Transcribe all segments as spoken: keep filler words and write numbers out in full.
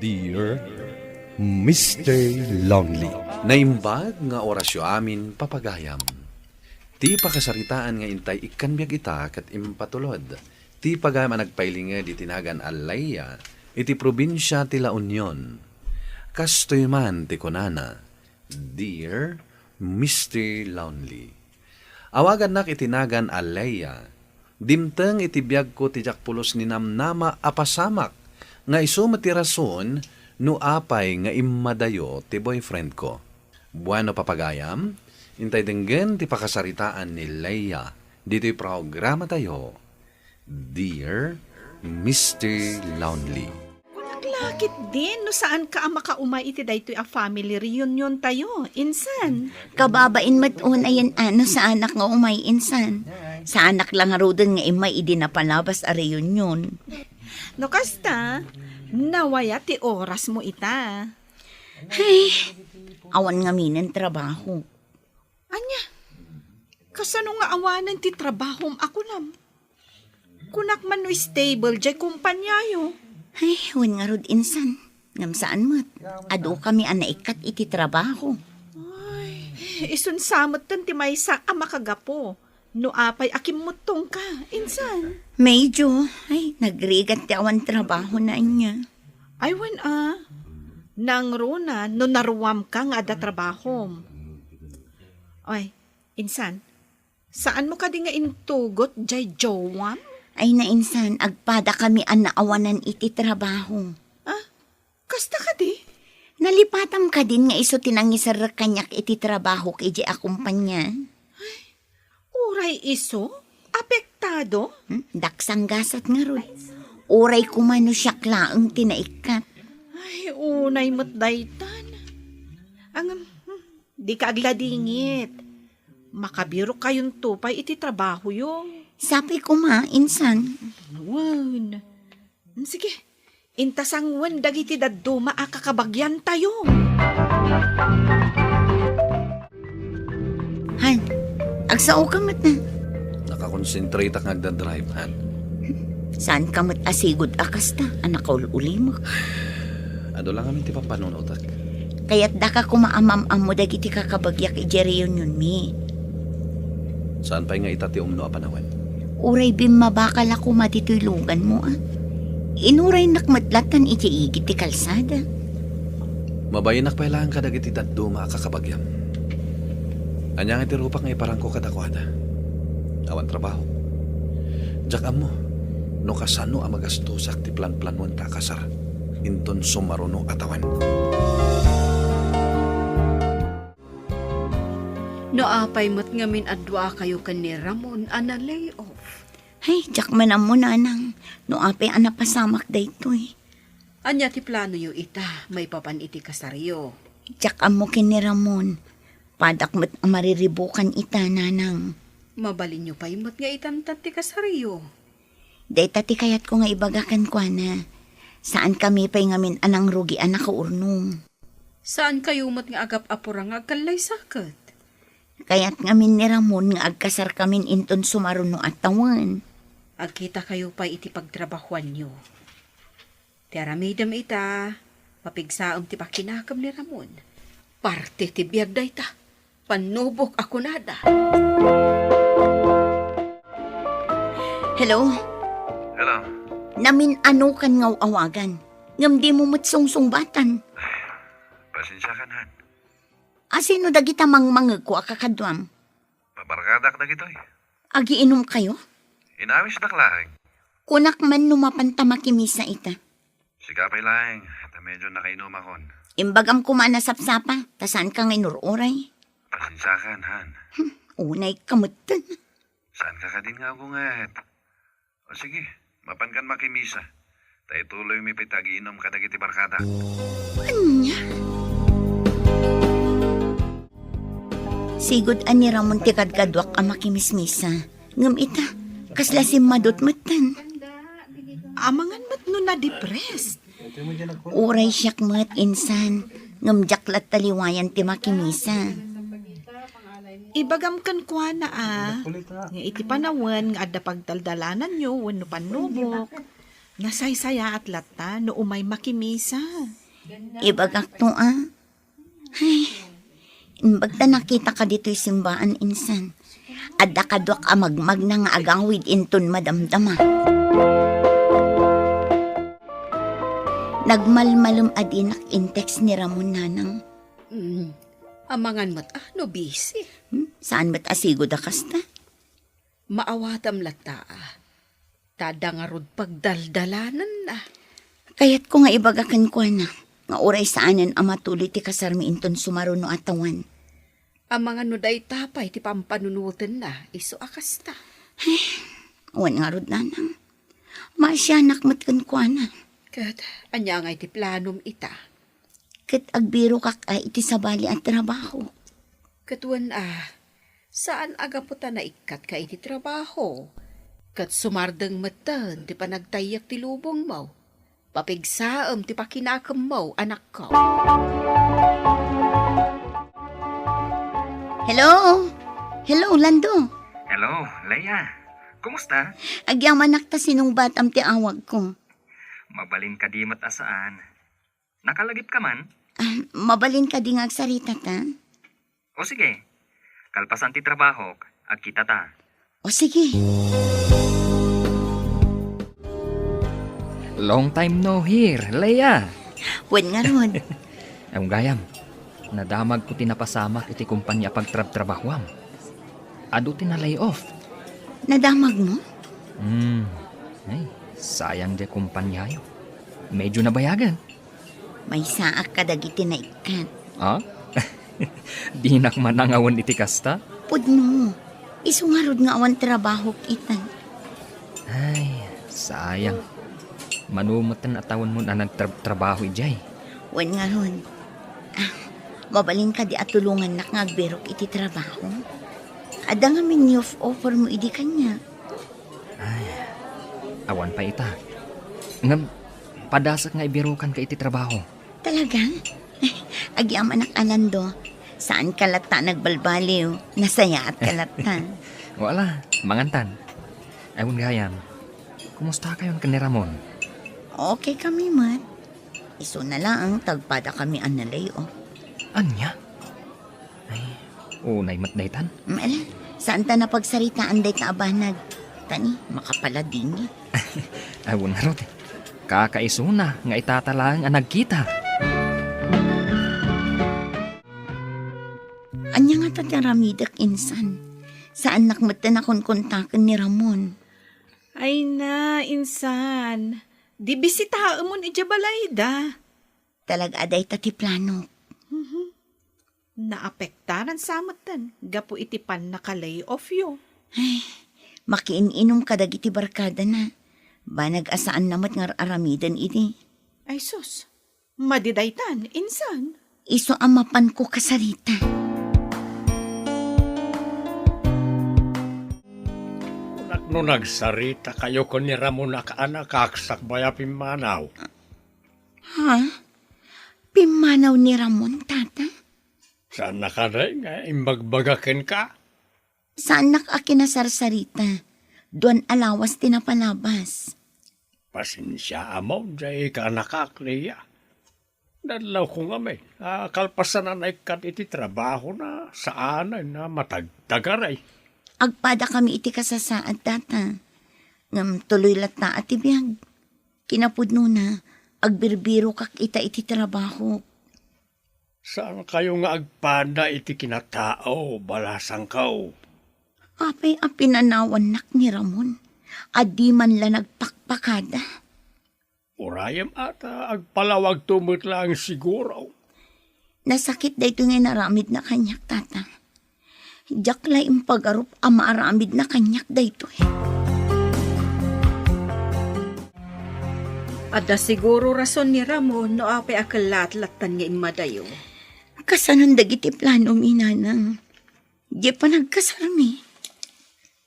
Dear Mister Lonely. Naimbag nga orasyo amin, papagayam. Ti pakasaritaan nga intay ikkan biag ita ket impatulod ti pagayam a nagpailinged iti nagan a Leia iti probinsia ti La Union. Kastoy man ti kunana, Dear Mister Lonely. Awagannak iti nagan a Leia. Dimteng iti biagko ti diak pulos ninamnama a pasamak, nga isu met ti rason no apay nga immadayo ti boyfriend ko. Bueno, papagayam, intay denggen ti pakasaritaan ni Leia ditoy programatayo, Dear Mister Lonely. Kunak la ketdin no saan ka a makaumay iti daytoy a family reunion tayo. Insan? Kababain met unayen a no saanak nga umay, insan. Saanak la ngaruden nga immay idi napalabas a reunion. No kasta, nawaya ti oras mo ita. Ay, awan ngaminen trabaho. Ania? Kasano nga awanen ti trabahom a kunam? Kunak man no stable jay kompaniayo. Ay, wen ngarud, insan. Ngem saan met. Adu kami a naikkat iti trabaho. Ay, isun sa metten ti maysa a makagapu. No apay a kimmuttongka, insan. Medyo, ay, nagrigat ti awan trabaho na ania. Ay, wen a. Nangruna no naruamka nga adda trabahom. Ay, insan, saan mo kadi nga intugot jay jowam? Ay, nainsan, agpada kami a naawanan iti trabaho. Ah, kasta kadi? Nalipatam kadin nga isu ti nangiserrek kaniak iti trabahok idiay a kumpanya. Uray isu? Apektado? Hmm? Daksang gasat ngarud. Uray koma no siak laeng ti naikkat. Ay, unay met daytan. Ang, hmm, di ka agladingit. Makabirok kayonto pay iti trabahoyo. Sapay koma, insan. Wen. Hmm, sige. Inta sanguen dagiti dadduma a kakabagyan tayo. Han, agsao ka met na. Nakakonsentrateak nga agdadrive, Han. Saan ka met a sigud a kasta a nakaul-ulimek? Adu lang amin ti pampanunotak. Kayat daka koma a mam-ammo dagiti kakabagyak idiay reunion mi. Saan pay nga ita ti umno a panawen? Uray bimmabakal a koma ditoy luganmo, a. Inuraynak met latan idiay igid ti kalsada. Mabainnak pay laeng kadagiti dadduma a kakabagiam. Ania nga ti rupak nga iparangko kadakuada? Awan trabaho. Diak ammo no kasano a magastosak ti planplanuenta a kasar inton sumaruno a tawen. No apay met ngamin a duakayo ken ni Ramon a na-lay off? Ay, diak man ammo, nanang, no apay a napasamak daytoy. Ania ti planoyo ita maipapan iti kasaryo? Diak ammo ken ni Ramon. Padak met a mariribukan ita, nanang. Mabalinyo pay met nga itantan ti kasaryo. Dayta ti kayatko nga ibaga kenkuana. Saan kami pay ngamin a nangrugi a nakaurnong. Saan kayo met nga agap-apura nga agkallaysaket? Kayat ngamin ni Ramon nga agkasar kamin inton sumaruno a tawen. Agkita kayo pay iti pagtrabahuanyo. Ti aramidem ita, mapigsaem ti pakinakem ni Ramon. Parte ti biag dayta. Pannubok a kunada. Hello? Hello? Namin-anokan nga awagan. Ngem dimo met sungsungbatan. Pasensiakan, Han. Asino dagita mangmangegko a kakaduam? Mabarkadak dagitoy. Agiinom kayo? Inawisdak laeng. Kunak man no mapanta makimisa ita. Sika pay laeng, ta medyo nakainumakon. Imbagam koma a nasapsapa, ta saan ka nga inur-uray. Pasensiakan, Han. Hmm, unay ka metten. Saan ka kadin nga agunget? O sige, mapankan makimisa. Ta ituloymi pay ti agiinom kadagiti barkada. Ania? Sigud a ni Ramon ti kadkaduak a makimismisa. Ngem ita, kasla simmadut metten. Amangan met no na-depressed. Uray siak met, insan, ngem diak latta liwayan ti makimisa. Ibagam kenkuana a, nga iti panawen nga adda pagdaldalananyo wenno pannubok, Nasaysayaat latta no umay makimisa. Ibagakto a. Ay, imbag ta nakitaka ditoy simbaan, insan. Adda kaduak a magmagna nga agawid inton madamdama. Nagmalmalem a dinak in-text ni Ramon, nanang. Mm, amangan met a no busy. Hmm? Saan met a sigud a kasta? Maawatam latta a. Ta adda ngarud pagdaldalananna. Kayatko nga ibaga kenkuana nga uray saanen a matuloy ti kasarmi inton sumaruno a tawen. Amangan no dayta pay ti pampanunotenna, isu a kasta. Ay, wen ngarud, nanang. Maasianak met kenkuana. Ket ania ngay ti planom ita? Ket agbirokak a iti sabali a trabaho. Ket wen a, saan a gapu ta naikkatka iti trabaho. Ket sumardeng metten ti panagtayyek ti lubongmo. Papigsaem ti pakinakemmo, anakko. Hello? Hello, Lando. Hello, Leia. Kumusta? Agyamanak ta sinungbatam ti awagko. Mabalin kadi met a saan. Nakalagipka man? Ah, mabalin kadi nga agsarita ta? O sige. Kalpasan ti trabahok, agkita ta. O sige. Long time no hear, Leia. Wen ngarud. Ay, gayam, nadamagko ti napasamak iti kompania a pagtrabtrabahoam. Adu ti na-lay off. Nadamagmo? Hmm. Ay, sayang diay kompaniayo. Medyo nabayagen. Maysaak kadagiti naikkat. Ha? Dinak manangawen iti kasta? Pudno. Isu ngarud nga awan trabahok ita. Ay, sayang. Mano metten a tawenmon a nagtrab-trabaho idiay? Wen ngarud. Ah, mabalin kadi a tulongannak nga agbirok iti trabaho? Adda ngamin ni off-offermo idi kaniak. Ay, awan pay ita. Ngem, padasek nga ibirokanka iti trabaho. Talaga? Agyamanak a, Lando. Saanka latta a nagbalbaliw. Nasayaatka latta. Wala, mangantan. Ay, wen gayam, kumustakayon ken ni Ramon? Okay kami met. Isuna laeng ta agpadakami a na-lay off. Ania? Ay, unay met daytan. Mm, ala, saanta a pagsaritaan dayta a banag. Tani, makapaladingit. Ay, wen ngarud. Kakaisuna nga itata laeng a nagkita. Ania ngata ti aramidek, insan? Saannak metten a konkontaken ni Ramon. Ay na, insan. Di bisitaemon idiay balayda. Talaga a dayta ti planok. Mhm. Naapektaran sa metten gapu iti pannaka-lay off yo. Ay, makiin-inum kadagiti barkadana. Banag a saanna met nga ar-aramiden idi. Ay sus, madi daytan, insan? Isu a mapanko kasarita. Kunak no nagsaritakayo ken ni Ramon a kaanakak sakbay a pimmanaw. Ha? Pimmanaw ni Ramon, tata? Saanna kadi nga imbagbaga kenka? Saannak a kinasarsarita. Duan a lawas ti napalabas. Pasensiaam diay kaanakak, Leia. Nadlawko ngamin a kalpasan a naikkat iti trabahona, saanen a matagtagaray. Agpadakami iti kasasaad, tata. Ngem tuloy latta a ti biag. Kinapudnona, agbirbirokak ita iti trabaho. Saankayo nga agpada iti kinatao, balasangko? Apay a pinanawannak ni Ramon a di man la nagpakpakada? Urayem a ta agpalawagto met laeng siguro. Nasakit daytoy nga inaramidna kaniak, tata. Diak la impagarup a maaramidna kaniak daytoy. Adda siguro rason ni Ramon no apay a kellaat lattan nga immadayo. Kasanon dagiti planomi, nanang? Diay panagkasarmi.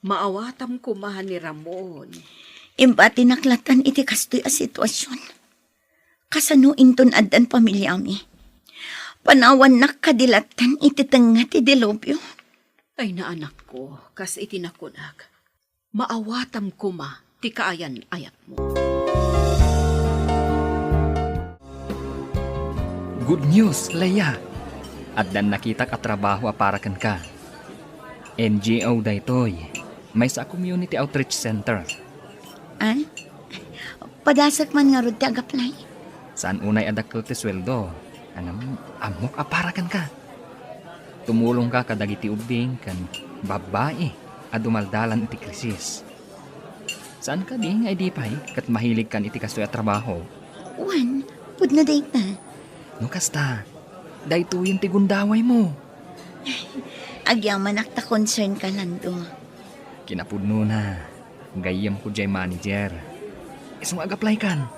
Maawatam koma ni Ramon. Imbatinak lattan iti kastoy a situasion. Kasano inton addan pamiliami? Panawannak kadi lattan iti tengnga ti dilubyo? Ay, naanakko, kas iti nakunak, maawatam koma ti kaayan-ayatmo. Good news, Leia! Addan nakitak a trabaho a para kenka. N G O daytoy. Maysa a community outreach center. Ah? Padasek man ngarud ti ag-apply? Saan unay a dakkel ti sueldo. Ngem, ammok a para kenka. Tumulongka kadagiti ubbing ken babbai a dumaldalan iti krisis. Saan kadi nga idi pay ket mahiligkan iti kastoy a trabaho? Wen, pudno dayta. No kasta, daytoyen ti gundawaymo. Agyamanak ta concern ka, Lando. Kinapudnona, gayyemko diay manager. Isu nga ag-apply kan.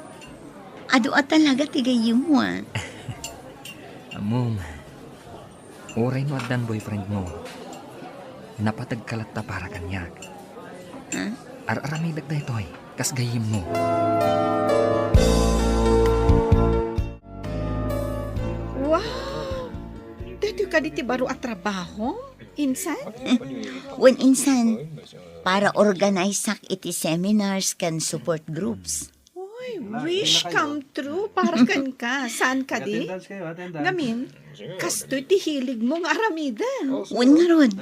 Adu a talaga ti gayyemmo, a. Ammom, uray no addan boyfriendmo, napateg ka latta para kaniak. Ha? Ar-aramidek daytoy, kas gayyemmo. Wow! Daytoy kadi ti baro a trabaho, insan? Wen, insan, para organize-ak iti seminars ken support groups. Uy, wish come true para kenka. Saan kadi? Attendance kayo, attendance. Ngamin, kastoy ti hiligmo nga aramiden. Wen ngarud.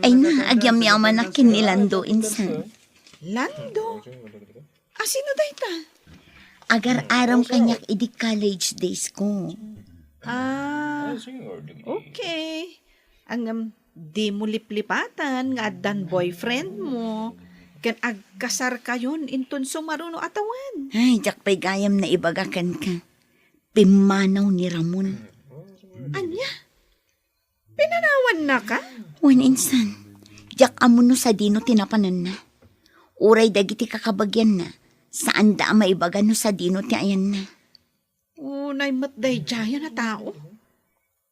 Ay na, agyamyamanak ken ni Lando, insan. Lando? A, sino dayta? Agar-aram kaniak idi college days ko. Ah, okay. Ngem, dimo liplipatan nga addan boyfriendmo, ken agkasarkayon inton sumaruno a tawen. Ay, diak pay gayam naibaga kenka. Pimmanaw ni Ramon. Ania? Pinanawannaka? Wen, insan. Diak ammo no sadino ti napananna. Uray dagiti kakabagianna, saanda a maibaga no sadino ti ayanna. Unay met daydiayen a tao.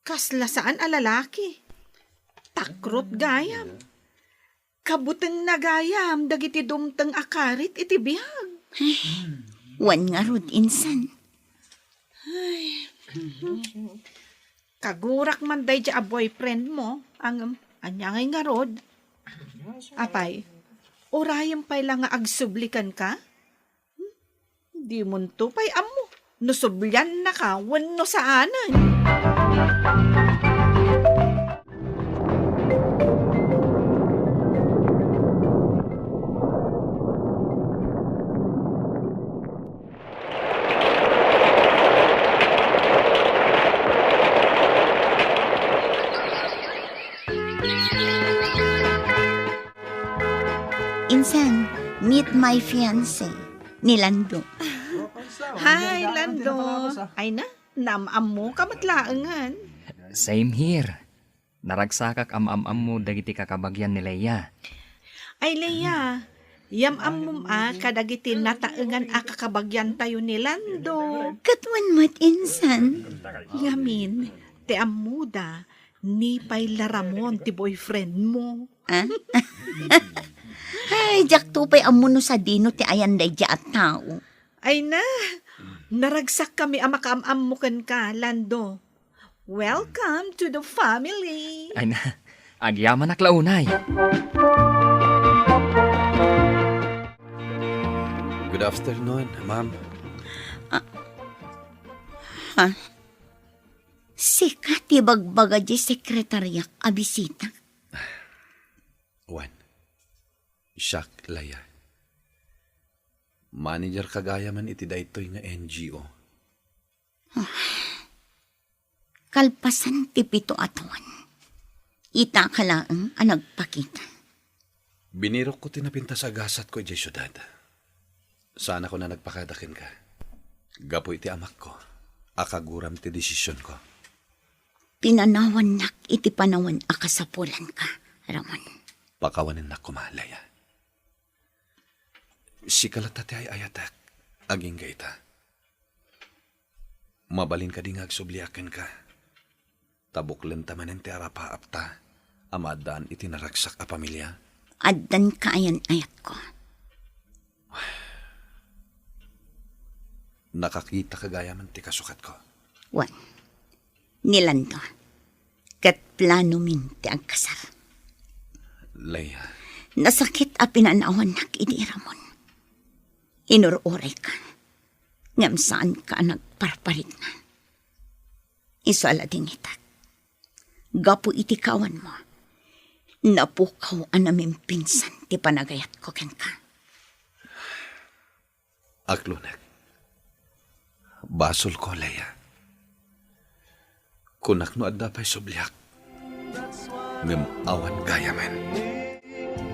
Kasla saan a lalaki. Takrot gayam. Kabutengna gayam dagiti dumteng a karit iti biag. Ay, wen ngarud, insan. Ay. Kagurak man daydiay a boyfriendmo, ngem ania ngay ngarud? Apay, urayem pay la nga agsubli kenka? Hmm? Dimonto pay ammo no subliannaka wenno saanen. Insan, meet my fiancé, ni Lando. Hi, Lando. Ay na, naam-ammoka met laengen. Same here. Naragsakak a maam-ammo dagiti kakabagian ni Leia. Ay, Leia, yam-ammom a kadagiti nataengan a kakabagiantayo ni Lando. Ket wen met, insan. Ngamin, ti ammoda, ni pay la Ramon ti boyfriendmo. Ah? Ay, diakto pay ammo no sadino ti ayan daydiay a tao. Ay na, naragsakkami a makaam-ammo kenka, Lando. Welcome to the family. Ay na, agyamanak la unay. Good afternoon, ma'am. Ah, ha? Sika ti bagbaga di sekretariak a bisita? Wen, siak, Leia. Manager ka gayamen iti daytoy nga N G O. Ah, kalpasan ti pito a tawen, itaka laeng a nagpakita. Binirokko ti napintas a gasatko idiay siudad. Saanakon a nagpakada kenka. Gapu iti amakko a kaguram ti desisionko. Pinanawannak iti panawen a kasapulanka, Ramon. Pakawanennak koma, Leia. Sika latta ti ay-ayatek, agingga ita. Mabalin kadi nga agsubliak kenka? Ta buklenta manen ti arapaapta a maaddaan iti naragsak a pamilia? Addan kaayan-ayatko. Nakakitaka gayamen ti kasukatko. Wen, ni Lando, ket planomin ti agkasar. Leia. Nasakit a pinanawannak idi Ramon. Inur-urayka, ngem saanka a nagparparikna. Isu a ladingitak. Gapu iti kaawanmo, napukaw a namimpinsan ti panagayatko kenka. Aklunek. Basolko, Leia. Kunak no adda pay subliak. Ngem awan gayamen.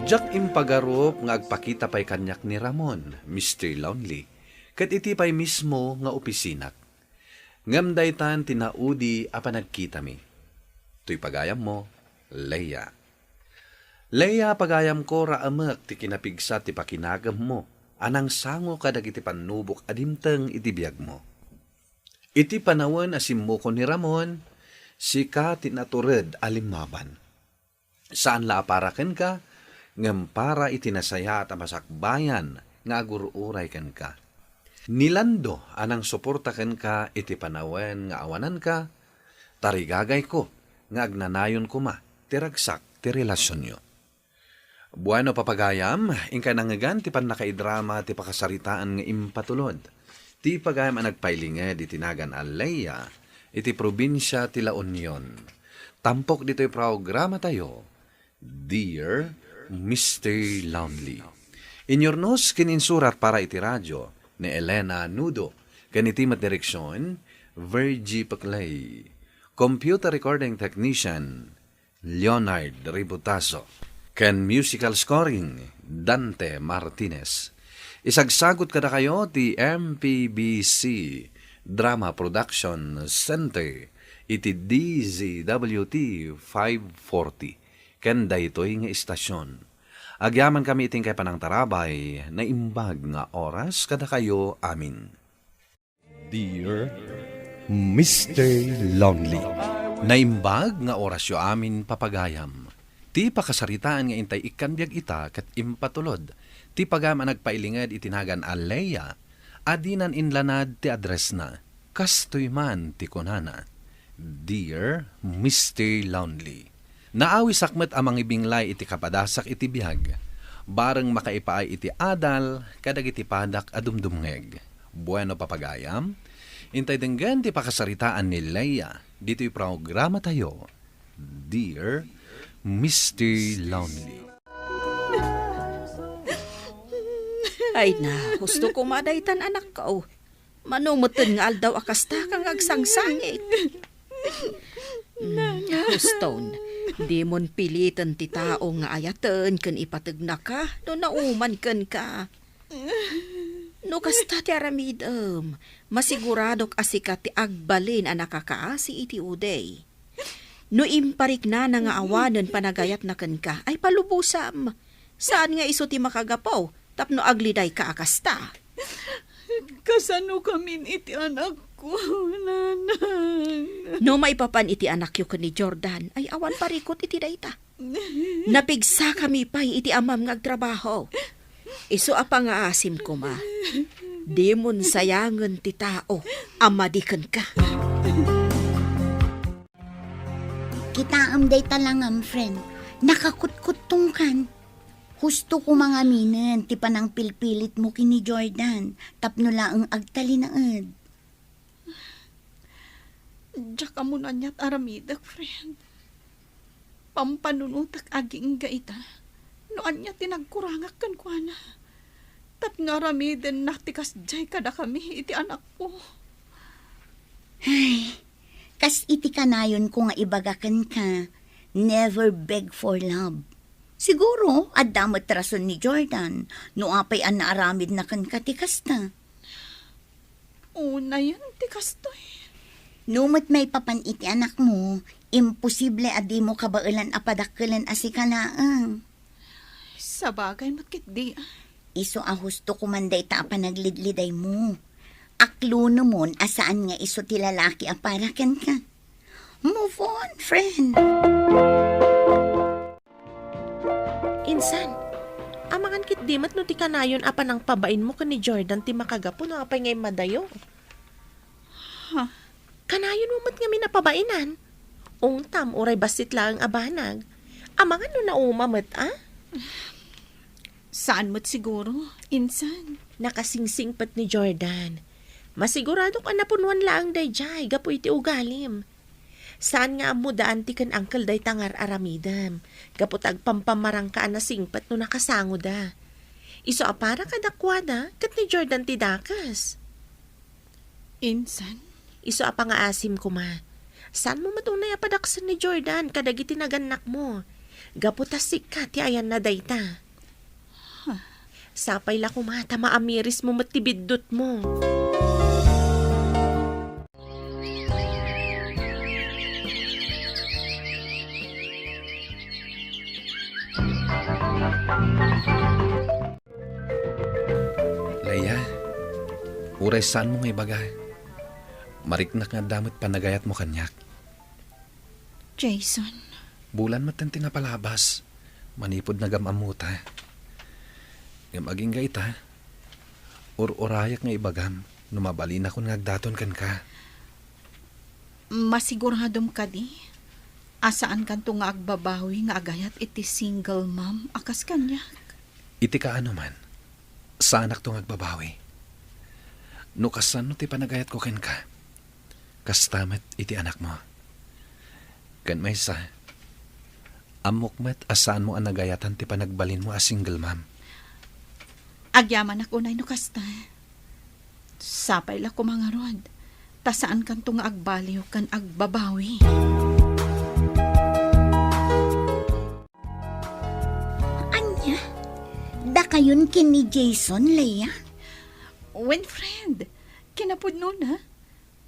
Diak impagarup nga agpakita pay kaniak ni Ramon, Mister Lonely, ket iti pay mismo nga opisinak. Ngem daytan ti naudi a panagkitami. Toy pagayammo, Leia. Leia, pagayamko, raamek ti kinapigsa ti pakinagemmo a nangsango kadagiti pannubok a dimteng iti biagmo. Iti panawen a simmukon ni Ramon, sika ti natured a limmaban. Saan la a para kenka, ngem para iti nasayaat a masakbayan nga agur-uray kenka. Ni Lando a nangsuporta kenka iti panawen nga awananka, tarigagayko nga agnanayon koma ti ragsak ti relasionyo. Bueno, papagayam, inka nangngegan ti pannakaidrama ti pakasaritaan nga impatulod ti pagayam a nagpailinged iti nagan a Leia iti probinsia ti La Union. Tampok ditoy programatayo, Dear Mister Lonely. Inyurnos ken insurat para iti radio ni Elena Nudo, ken iti met direksion, Virgie Peclay. Computer recording technician, Leonard Ributazo, ken musical scoring, Dante Martinez. Isagsagut kadakayo ti M P B C Drama Production Center iti D Z W T five forty, ken daytoy nga istasion. Agyamankami iti inkay panangtarabay, naimbag nga oras kadakayo amin. Dear Mister Lonely. Naimbag nga orasyo amin, papagayam. Ti pakasaritaan nga intay ikkan biag ita ket impatulod ti pagayam a nagpailinged iti nagan a Leia a dinan inlanad ti addressna. Kastoy man ti kunana, Dear Mister Lonely. Naawisak met a mangibinglay iti kapadasak iti biag, bareng makaipaay iti adal kadagiti padak a dumdumngeg. Bueno, papagayam, intay denggen ti pakasaritaan ni Leia ditoy programatayo, Dear Mister Lonely. Ay na, husto koma daytan, anakko. Mano metten nga aldaw a kastaka nga agsangsangit. Mm, Houston, dimon piliten ti tao nga ayaten ken ipategnaka no nauman kenka. No kasta ti aramidem, masiguradok a sika ti agbalin a nakakaasi iti uday. No impariknana nga awanen panagayatna kenka, ay palubosam. Saan nga isu ti makagapu tapno aglidayka a kasta. Kasano kamin iti anakko, nanang? No maipapan iti anakyo ken ni Jordan, ay awan parikut iti dayta. Napigsakami pay iti amam nga agtrabaho. Isu a pangaasim koma, dimon sayangen ti tao a madi kenka. Kitaem dayta langam, friend. Nakakutkuttongkan. Husto koma ngaminen ti panangpilpilitmo ken ni Jordan tapno laeng agtalinaed. Diak ammo no aniat aramidek, friend. Pampanunotek agingga ita no ania ti nagkurangak kenkuana. Tapno aramidennak ti kasdiay kadakami iti anakko. Ay, kas iti kanayonko nga ibaga kenka, never beg for love. Siguro, adda met rason ni Jordan no apay a naaramidna kenka ti kasta. Unayen ti kastoy. No met maipapan iti anakmo, imposible a dimo kabaelan a padakkelen a sika laeng. Sabagay met ketdi, a. Isu a husto koma dayta a panaglidlidaymo. Aklunemon a saan nga isu ti lalaki a para kenka. Move on, friend. Insan, amangan ketdi met no ti kanayon a panangpabainmo ken ni Jordan ti makagapu no apay nga immadayo. Ha? Kanayonmo met ngamin a pabainan. Ungtam, uray bassit laeng a banag. Amangan no nauma met, a? Saan met siguro, insan. Nakasingsingpet ni Jordan. Masiguradok a napunuan laeng daydiay gapu iti ugalim. Saan nga ammo daan ti ken uncle dayta nga ar-aramidem, gapu ta agpampamarangka a nasingpet no nakasangoda. Isu a para kadakuada, ket ni Jordan ti dakes. Insan? Isu a pangaasim koma. Saanmo met unay a padaksen ni Jordan kadagiti nagannakmo? Gapu ta sika ti ayanna dayta. Huh. Sapay la koma ta maamirismo met ti biddutmo. Leia, uray saanmo nga ibaga, mariknak nga adda met panagayatmo kaniak. Jason. Bulan met ti napalabas, manipud nagam-ammota. Ngem agingga ita, ur-urayak nga ibagam no mabalinakon nga agdaton kenka. Masiguradom kadi a saankanto nga agbabawi nga agayat iti single mom a kas kaniak? Iti kaano man, saanakto nga agbabawi. No kasano ti panagayatko kenka, kasta met iti anakmo. Ken maysa, ammok met a saanmo a nagayatan ti panagbalinmo a single mom. Agyamanak unay no kasta. Sapay la koma ngarud, ta saankanto nga agbaliw ken agbabawi. Ania? Dakayon ken ni Jason, Leia? Wen, friend. Kinapudnona,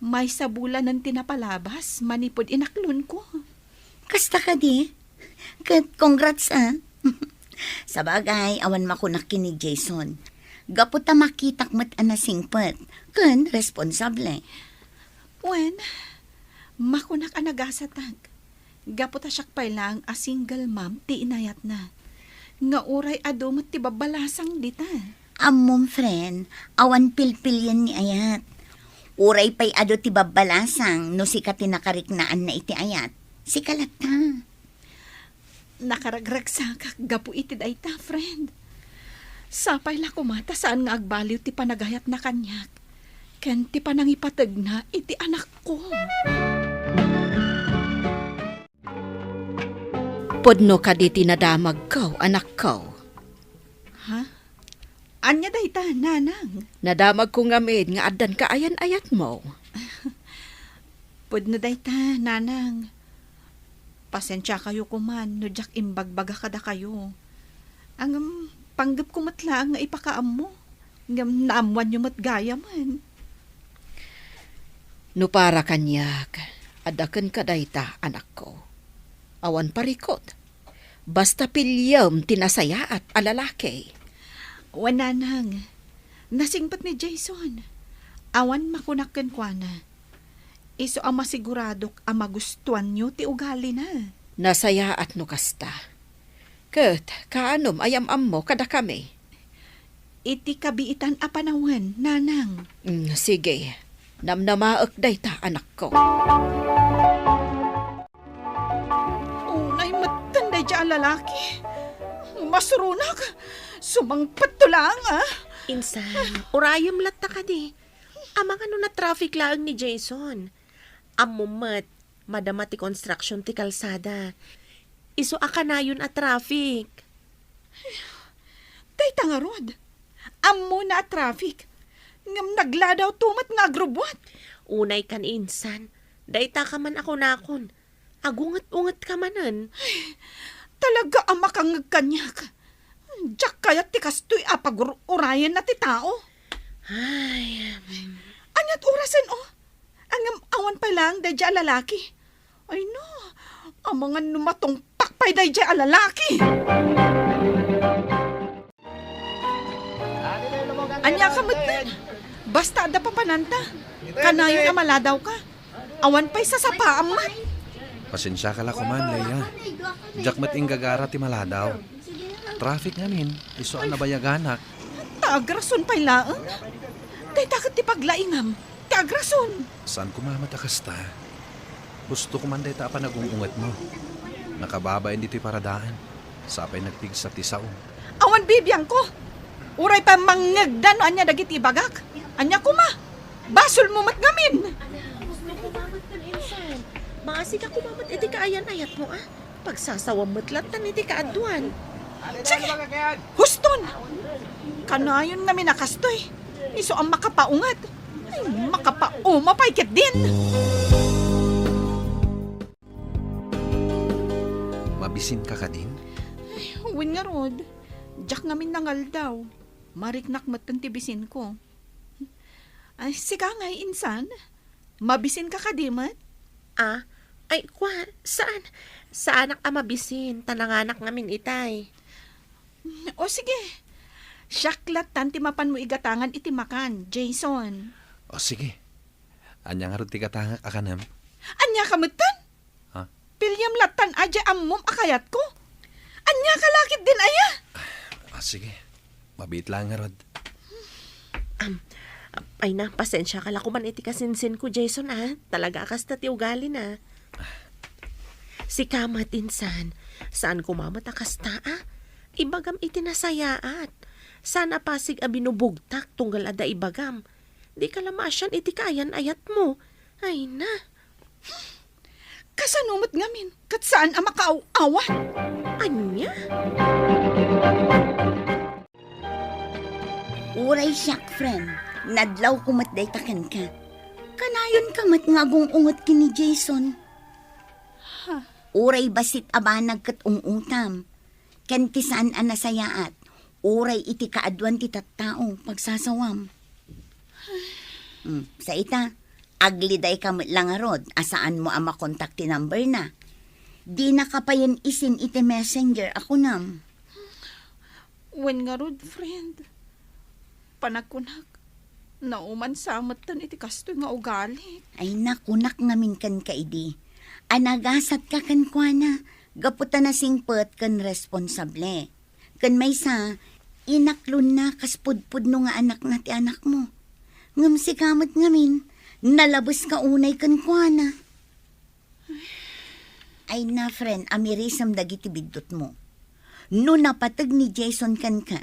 maysa bulanen ti napalabas manipud inaklonko. Kasta kadi? Ket congrats, ah. Sabagay, awan makunak ken ni Jason. Gapu ta makitak met a nasingpet ken responsable. Wen, makunak a nagasatak. Gapu ta siak pay laeng a single mom ti inayatna. Nga uray adu met ti babbalasang dita. Ammom, friend, awan pilpilian ni ayat. Uray pay adu ti babbalasang no sika ti nakariknaanna iti ayat. Sika latta. Nakaragragsakak gapu iti dayta, friend. Sapay la koma ta saan nga agbaliw ti panagayatna kaniak ken ti panangipategna iti anakko. Pudno kadi ti nadamagko, anakko? Ha? Ania dayta, nanang? Nadamagko ngamin nga addan kaayan-ayatmo. Pudno dayta, nanang. Pasensiakayo koman no diak imbagbaga kadakayo. Ngem, panggepko met laeng nga ipakaammo. Ngem naammoanyo met gayamen. No para kaniak, adda kenka dayta, anakko. Awan parikut. Basta piliem ti nasayaat a lalaki. Wen, nanang, nasingpet ni Jason. Awan makunak kenkuana. Isu a masiguradok a magustuanyo ti ugalina. Nasayaat no kasta. Ket kaanom a yam-ammo kadakami? Iti kabiitan a panawen, nanang. Mm, sige. Namnamaek dayta, anakko. Unay metten daydiay a lalaki. Masuronak. Sumangpetto laeng, ah. Insan, urayem latta kadi. Amangan no na-traffic laeng ni Jason. Ammom met, madama ti construction ti kalsada. Isu a kanayon a traffic. Dayta ngarud, ammona a traffic. Ngem nagladawto met nga agrubbuat. Unay kan insan, dayta ka man a kunakon. Agunget-unget ka manen. Ay, talaga a makangngeg kaniak. Diak kayat ti kastoy a pagur-urayenna ti tao. Ay, mm. Aniat orasen, oh? Ngem awan pay laeng daydiay a lalaki. Ay no, amangan no matungpak pay daydiay a lalaki. Ania ka met? Basta adda papananta. Kanayon a maladawka. Awan pay sasapaam met. Pasensiaka la koman, Leia. Diak met inggagara ti maladaw. Traffic ngamin, isu a nabayaganak. Ta agrason pay laeng. Dayta ket ti paglaingam, ti agrason. Saan koma met a kasta. Husto koman dayta a panagung-ungetmo. Nakababain ditoy paradaan. Sapay nagpigsa ti saom. Awan bibiangko. Uray pay mangngegda no ania dagiti ibagak. Ania koma? Basolmo met ngamin. Maasika koma met iti kaayan-ayatmo, a. Pagsasawam met lattan iti kaaduan. Sige, huston! Kanayon ngamin a kastoy. Isu a makapaunget. Ay, makapauma pay ketdin. Mabisinka kadin? Ay, wen ngarud. Diak ngamin nangaldaw. Mariknak metten ti bisinko. Ay, sika ngay, insan? Mabisinka kadi met? Ah, ay, kua, saan? Saanak a mabisin, ta nanganak ngamin itay. O sige, siak lattan ti mapanmo igatangan iti makan, Jason. O sige. Ania ngarud ti gatangak a kanem? Ania ka metten? Ha? Piliem lattan a diay ammom a kayatko? Ania ka la ketdin aya? Ah, sige. Mabiit laeng ngarud. Am, ay na, pasensiaka la koman iti kasinsinko, Jason, a. Talaga a kasta ti ugalina. Sika met, insan, saan koma met a kasta, a. Ibagam iti nasayaat. Saan a pasig a binubugtak tunggal adda ibagam. Dika la maasian iti kaayan-ayatmo. Ay na. Kasano met ngamin ket saan a makaaw-awan? Ania? Uray siak, friend, nadlawko met dayta kenka. Kanayonka met nga agung-unget ken ni Jason. Ha? Uray bassit a banag ket ung-utam. Ken ti saan a nasayaat, uray iti kaaduan ti tattao, pagsasawam. Hmm, sa ita, aglidayka met la ngarud a saanmo a makontak ti number na. Dinaka payen isin iti messenger a kunam. Wen ngarud, friend. Panagkunak, nauman sa metten iti kastoy nga ugali. Ay, nakunak ngamin kenka idi a nagasatka kenkuana gapu ta nasingpet ken responsable. Ken maysa, inaklonna kas pudpudno nga anakna ti anakmo. Ngem sika met ngamin, nalabeska unay kenkuana. Ay na, friend, amirisem dagiti biddutmo. No napateg ni Jason kenka,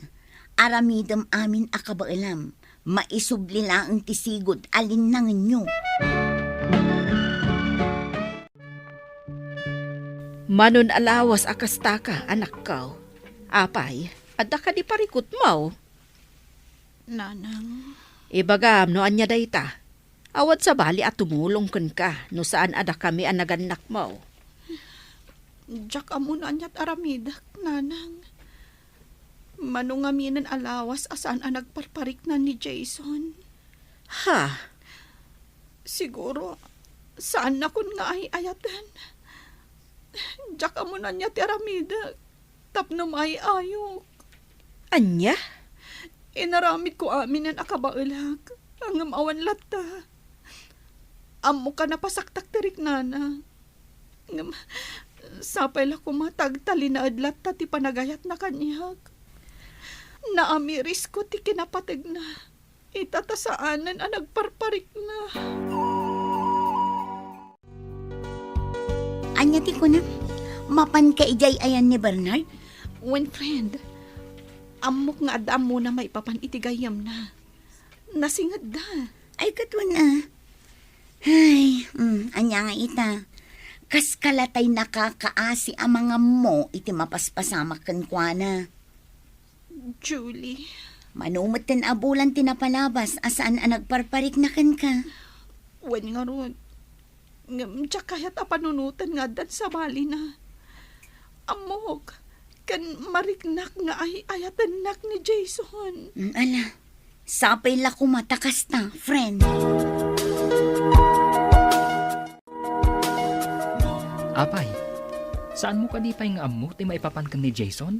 aramidem amin a kabaelam, maisubli laeng ti sigud a linnangenyo. Manon a lawas a kastaka, anakko. Apay, adda kadi parikutmo? Nanang. Ibagam no ania dayta. Awan sabali a tumulong kenka no saan a dakami a nagannakmo. Diak ammo no aniat aramidek, Nanang. Mano ngaminen a lawas a saan a nagparparikna ni Jason. Ha? Siguro, saannakon nga ay-ayaten. Diak ammo no ania ti aramidek tapno maay-ayok. Ania? Inaramidko aminen a kabaelak, ngem awan latta. Ammok a napasaktak ti riknana. Ngem, sapay la koma ta agtalinaed latta ti panagayatna kaniak. Naamirisko ti kinapategna. Ita ta saanen a nagparparikna. Ania ti kunam? Mapanka idiay ayan ni Bernard? Wen, friend, ammok nga adda ammona maipapan iti gayyemna. Nasingedda. Ay, ket wen a. Ay, mm, ania nga ita? Kaskala tay nakakaasi a mangammo iti mapaspasamak kenkuana. Julie. Mano metten a bulan ti napalabas a saan a nagparparikna kenka? Wen ngarud. Ngem diak kayat a panunoten nga addan sabalina. Ammok, ken mariknak nga ay-ayatennak ni Jason. Mm, ala, sapay la koma ta kasta, friend. Apay, saanmo kadi pay nga ammo ti maipapan ken ni Jason?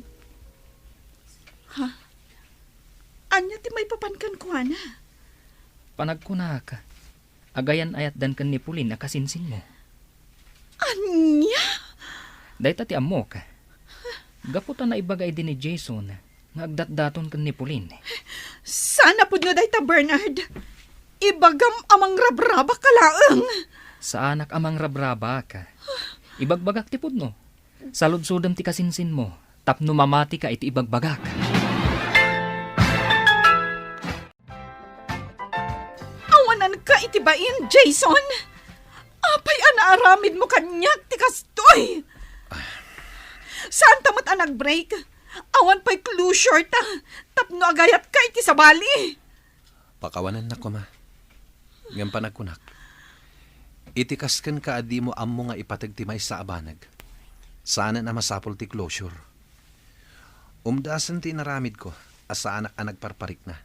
Ha? Ania ti maipapan kenkuana? Panagkunak, agayan-ayatdan ken ni Pauline a kasinsinmo. Ania? Dayta ti ammok. Gapu ta naibaga idi ni Jason nga agdatdaton ken ni Pauline. Saan a pudno dayta, Bernard. Ibagam a mangrabrabak ka laeng. Saanak a mangrabrabak. Ibagbagak ti pudno. Saludsodem ti kasinsinmo tapno mamatika iti ibagbagak. Awananka iti bain, Jason! Apay a aramidmo kaniak ti kastoy? Saanta met a nag-break? Awan pay closure ta tapno agayatka iti sabali. Pakawanennak koma. Ngem panagkunak, iti kas kenka a dimo ammo nga ipateg ti maysa a banag, saanen a masapul ti closure. Umdasen ti inaramidko a saanak a nagparparikna,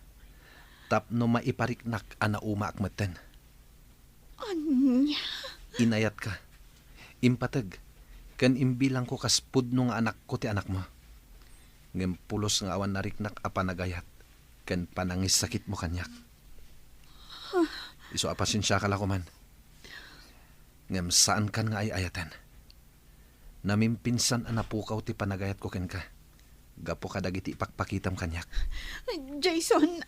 tapno maipariknak a naumaak metten. Ania? Inayatka, impateg, ken imbilangko kas pudno nga anakko ti anakmo. Ngem pulos nga awan nariknak a panagayat ken panangisakitmo kaniak. Isu a pasensiaka la koman. Ngem saankan nga ay-ayaten. Namimpinsan a napukaw ti panagayatko kenka gapu kadagiti ipakpakitam kaniak. Jason,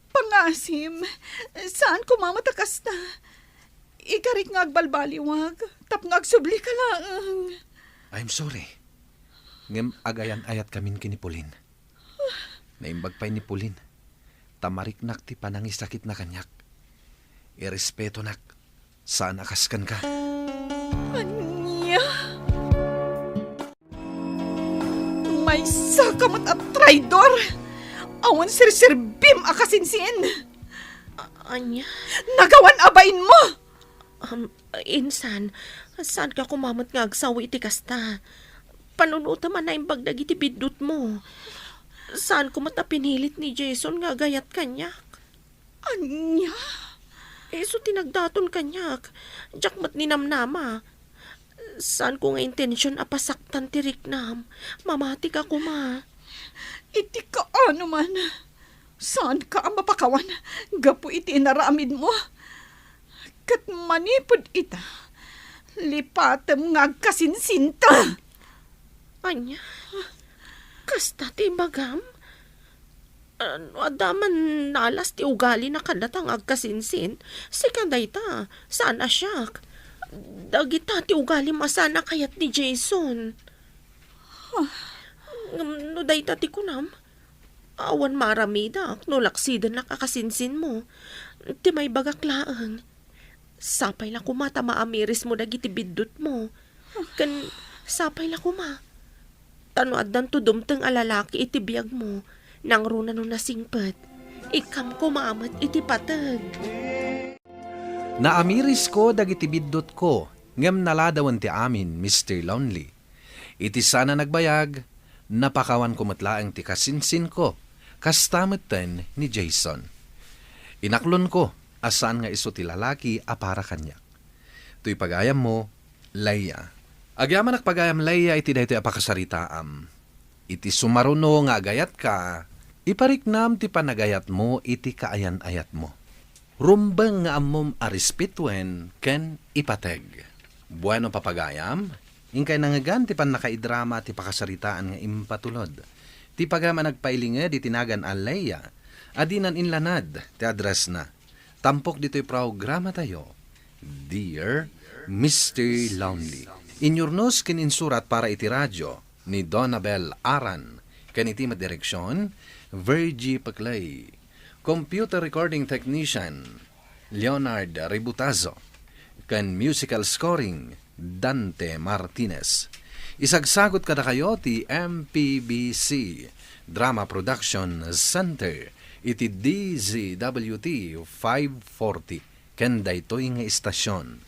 pangasim. Saan koma met a kasta. Ikarik nga agbalbaliwag tapno agsublika laeng. I'm sorry. Ngem agayan-ayatkamin ken ni Pauline. Naimbag pay ni Pauline ta mariknak ti panangisakitna kaniak. Irespetonak, saan a kas kenka. Ania? Maysaka met a traidor! Awan serserbim a kasinsin! A-, ania? Nagawan a bainmo! Um, insan, saanka koma met nga agsawi iti kasta. Panunotem a naimbag dagiti biddutmo. Saanko met a pinilit ni Jason nga agayat kaniak. Ania? Isu ti nagdaton kaniak. Diak met ninamnama. Saanko nga intension a pasaktan ti riknam. Mamatika koma. Iti kaano man, saanka a mapakawan gapu iti inaramidmo. Ket manipud ita, lipatem nga agkasinsinta. Ania? Kasta ti ibagam? Ah, no adda man nalas ti ugalina kadata nga agkasinsin, sika dayta, saan a siak. Dagita ti ugalim a saan a kayat ni Jason. Ngem no dayta ti kunam, awan maaramidak no laksidennak a kasinsinmo. Ti maibagak laeng, sapay la koma ta maamirismo dagiti biddutmo. Ken sapay la koma ta no addanto dumteng a lalaki iti biagmo, nangruna no nasingpet, ikkam koma met iti pateg. Naamirisko dagiti biddutko, ngem naladawen ti amin, Mister Lonely. Iti saan a nagbayag, napakawanko met laeng ti kasinsinko, kasta metten ni Jason. Inaklonko a saan nga isu ti lalaki a para kaniak. Toy pagayammo, Leia. Agyamanak pagayam, Leia, iti daytoy a pakasaritaam. Iti sumaruno nga agayatka, ipariknam ti panagayatmo iti kaayan-ayatmo. Rumbeng nga ammom a respetuen ken ipateg. Bueno, papagayam, inkay nangngegan ti pannakaidrama ti pakasaritaan nga impatulod. Ti pagayam a nagpailinged iti nagan a Leia, a dinan inlanad ti addressna. Tampok ditoy programatayo, Dear Mister Lonely. Inyurnos ken insurat para iti radio ni Donabel Aran, ken iti met direksion, Virgie Peclay. Computer recording technician, Leonard Ributazo, ken musical scoring, Dante Martinez. Isagsagut kadakayo ti M P B C Drama Production Center iti D Z W T five forty, ken daytoy nga istasion.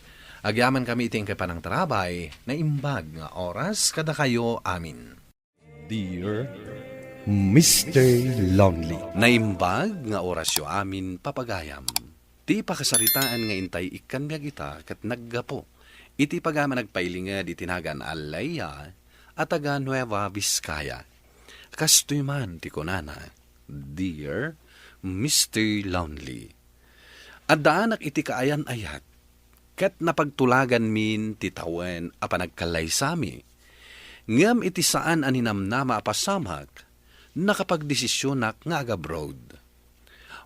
Agyamankami iti inkay panangtarabay, naimbag nga oras kadakayo amin. Dear Mister Lonely. Naimbag nga orasyo amin, papagayam. Ti pakasaritaan nga intay ikkanbiag ita ket naggapu iti pagayam a nagpailinged iti nagan a Leia a taga Nueva Vizcaya. Kastoy man ti kunana, Dear Mister Lonely. Addaanak iti kaayan-ayat, ket napagtulaganmin ti tawen a panagkallaysami. Ngem iti saan a ninamnama a pasamak, nakapagdesisionak nga agabroad.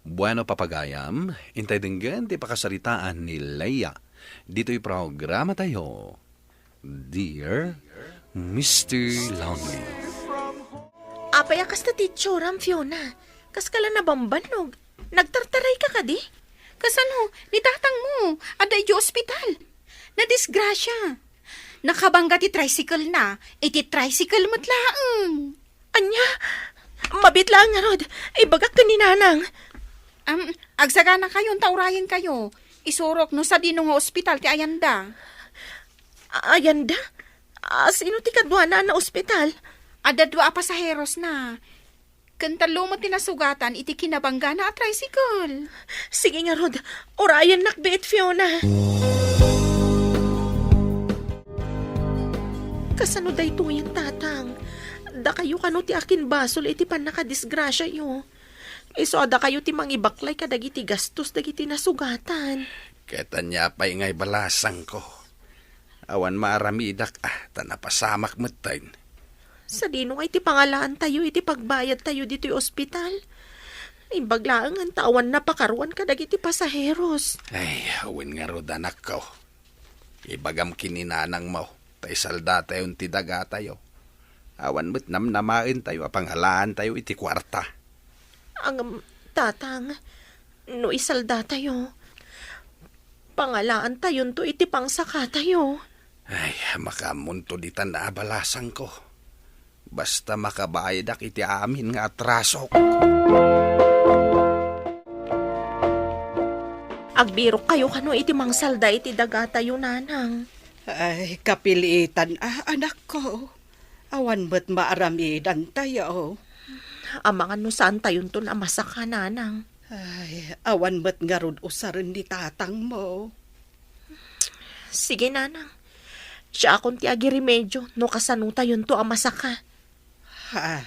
Bueno, papagayam, intay denggen ti pakasaritaan ni Leia ditoy programatayo, Dear Mister Lonely. Apay a kasta ti itsuram, Fiona? Kaska la nabambannog. Nagtartarayka kadi? Kasano, ni tatangmo, adda idiay ospital. Nadisgrasya. Nakabangga ti tricycle na, iti tricycle met laeng. Ania? Mabiit laeng ngarud. Ibagak ken ni Nanang. Am, agsaganakayon ta urayenkayo. Isurok no sadino nga ospital ti ayanda. Ayanda? Ah, sino ti kaduana a naospital? Adda dua a pasaheros na. Ken tallo met ti nasugatan iti kinabanggana a tricycle. Sige ngarud, urayennak biit, Fiona. Kasano daytoyen, Tatang? Dakayo kano ti akinbasol iti pannakadisgrasiayo. Isu a dakayo ti mangibaklay kadagiti gastos dagiti nasugatan. Ket ania pay nga ibalasangko? Awan maaramidak a, ta napasamak metten. Sadino nga iti pangalaantayo iti pagbayadtayo ditoy ospital? Imbag laengen ta awan napakaruan kadagiti pasaheros. Ay, wen ngarud, anakko. Ibagam ken ni nanangmo, ta isaldatayon ti dagatayo. Awan met namnamaentayo a pangalaantayo iti kuarta. Ngem, Tatang, no isaldatayo, pangalaantayonto iti pangsakatayo. Ay, makaammonto ditan a abalasangko. Basta makabayadak iti amin nga atrasok. Agbirokkayo kano iti mangsalda iti dagatayo, Nanang? Ay, kapilitan a, anakko. Awan met maaramidantayo. Amangan no saantayonton a masaka, Nanang. Ay, awan met ngarud usaren ni tatangmo. Sige, Nanang. Siakon ti agiremedio no kasanotayonto a masaka. Ha?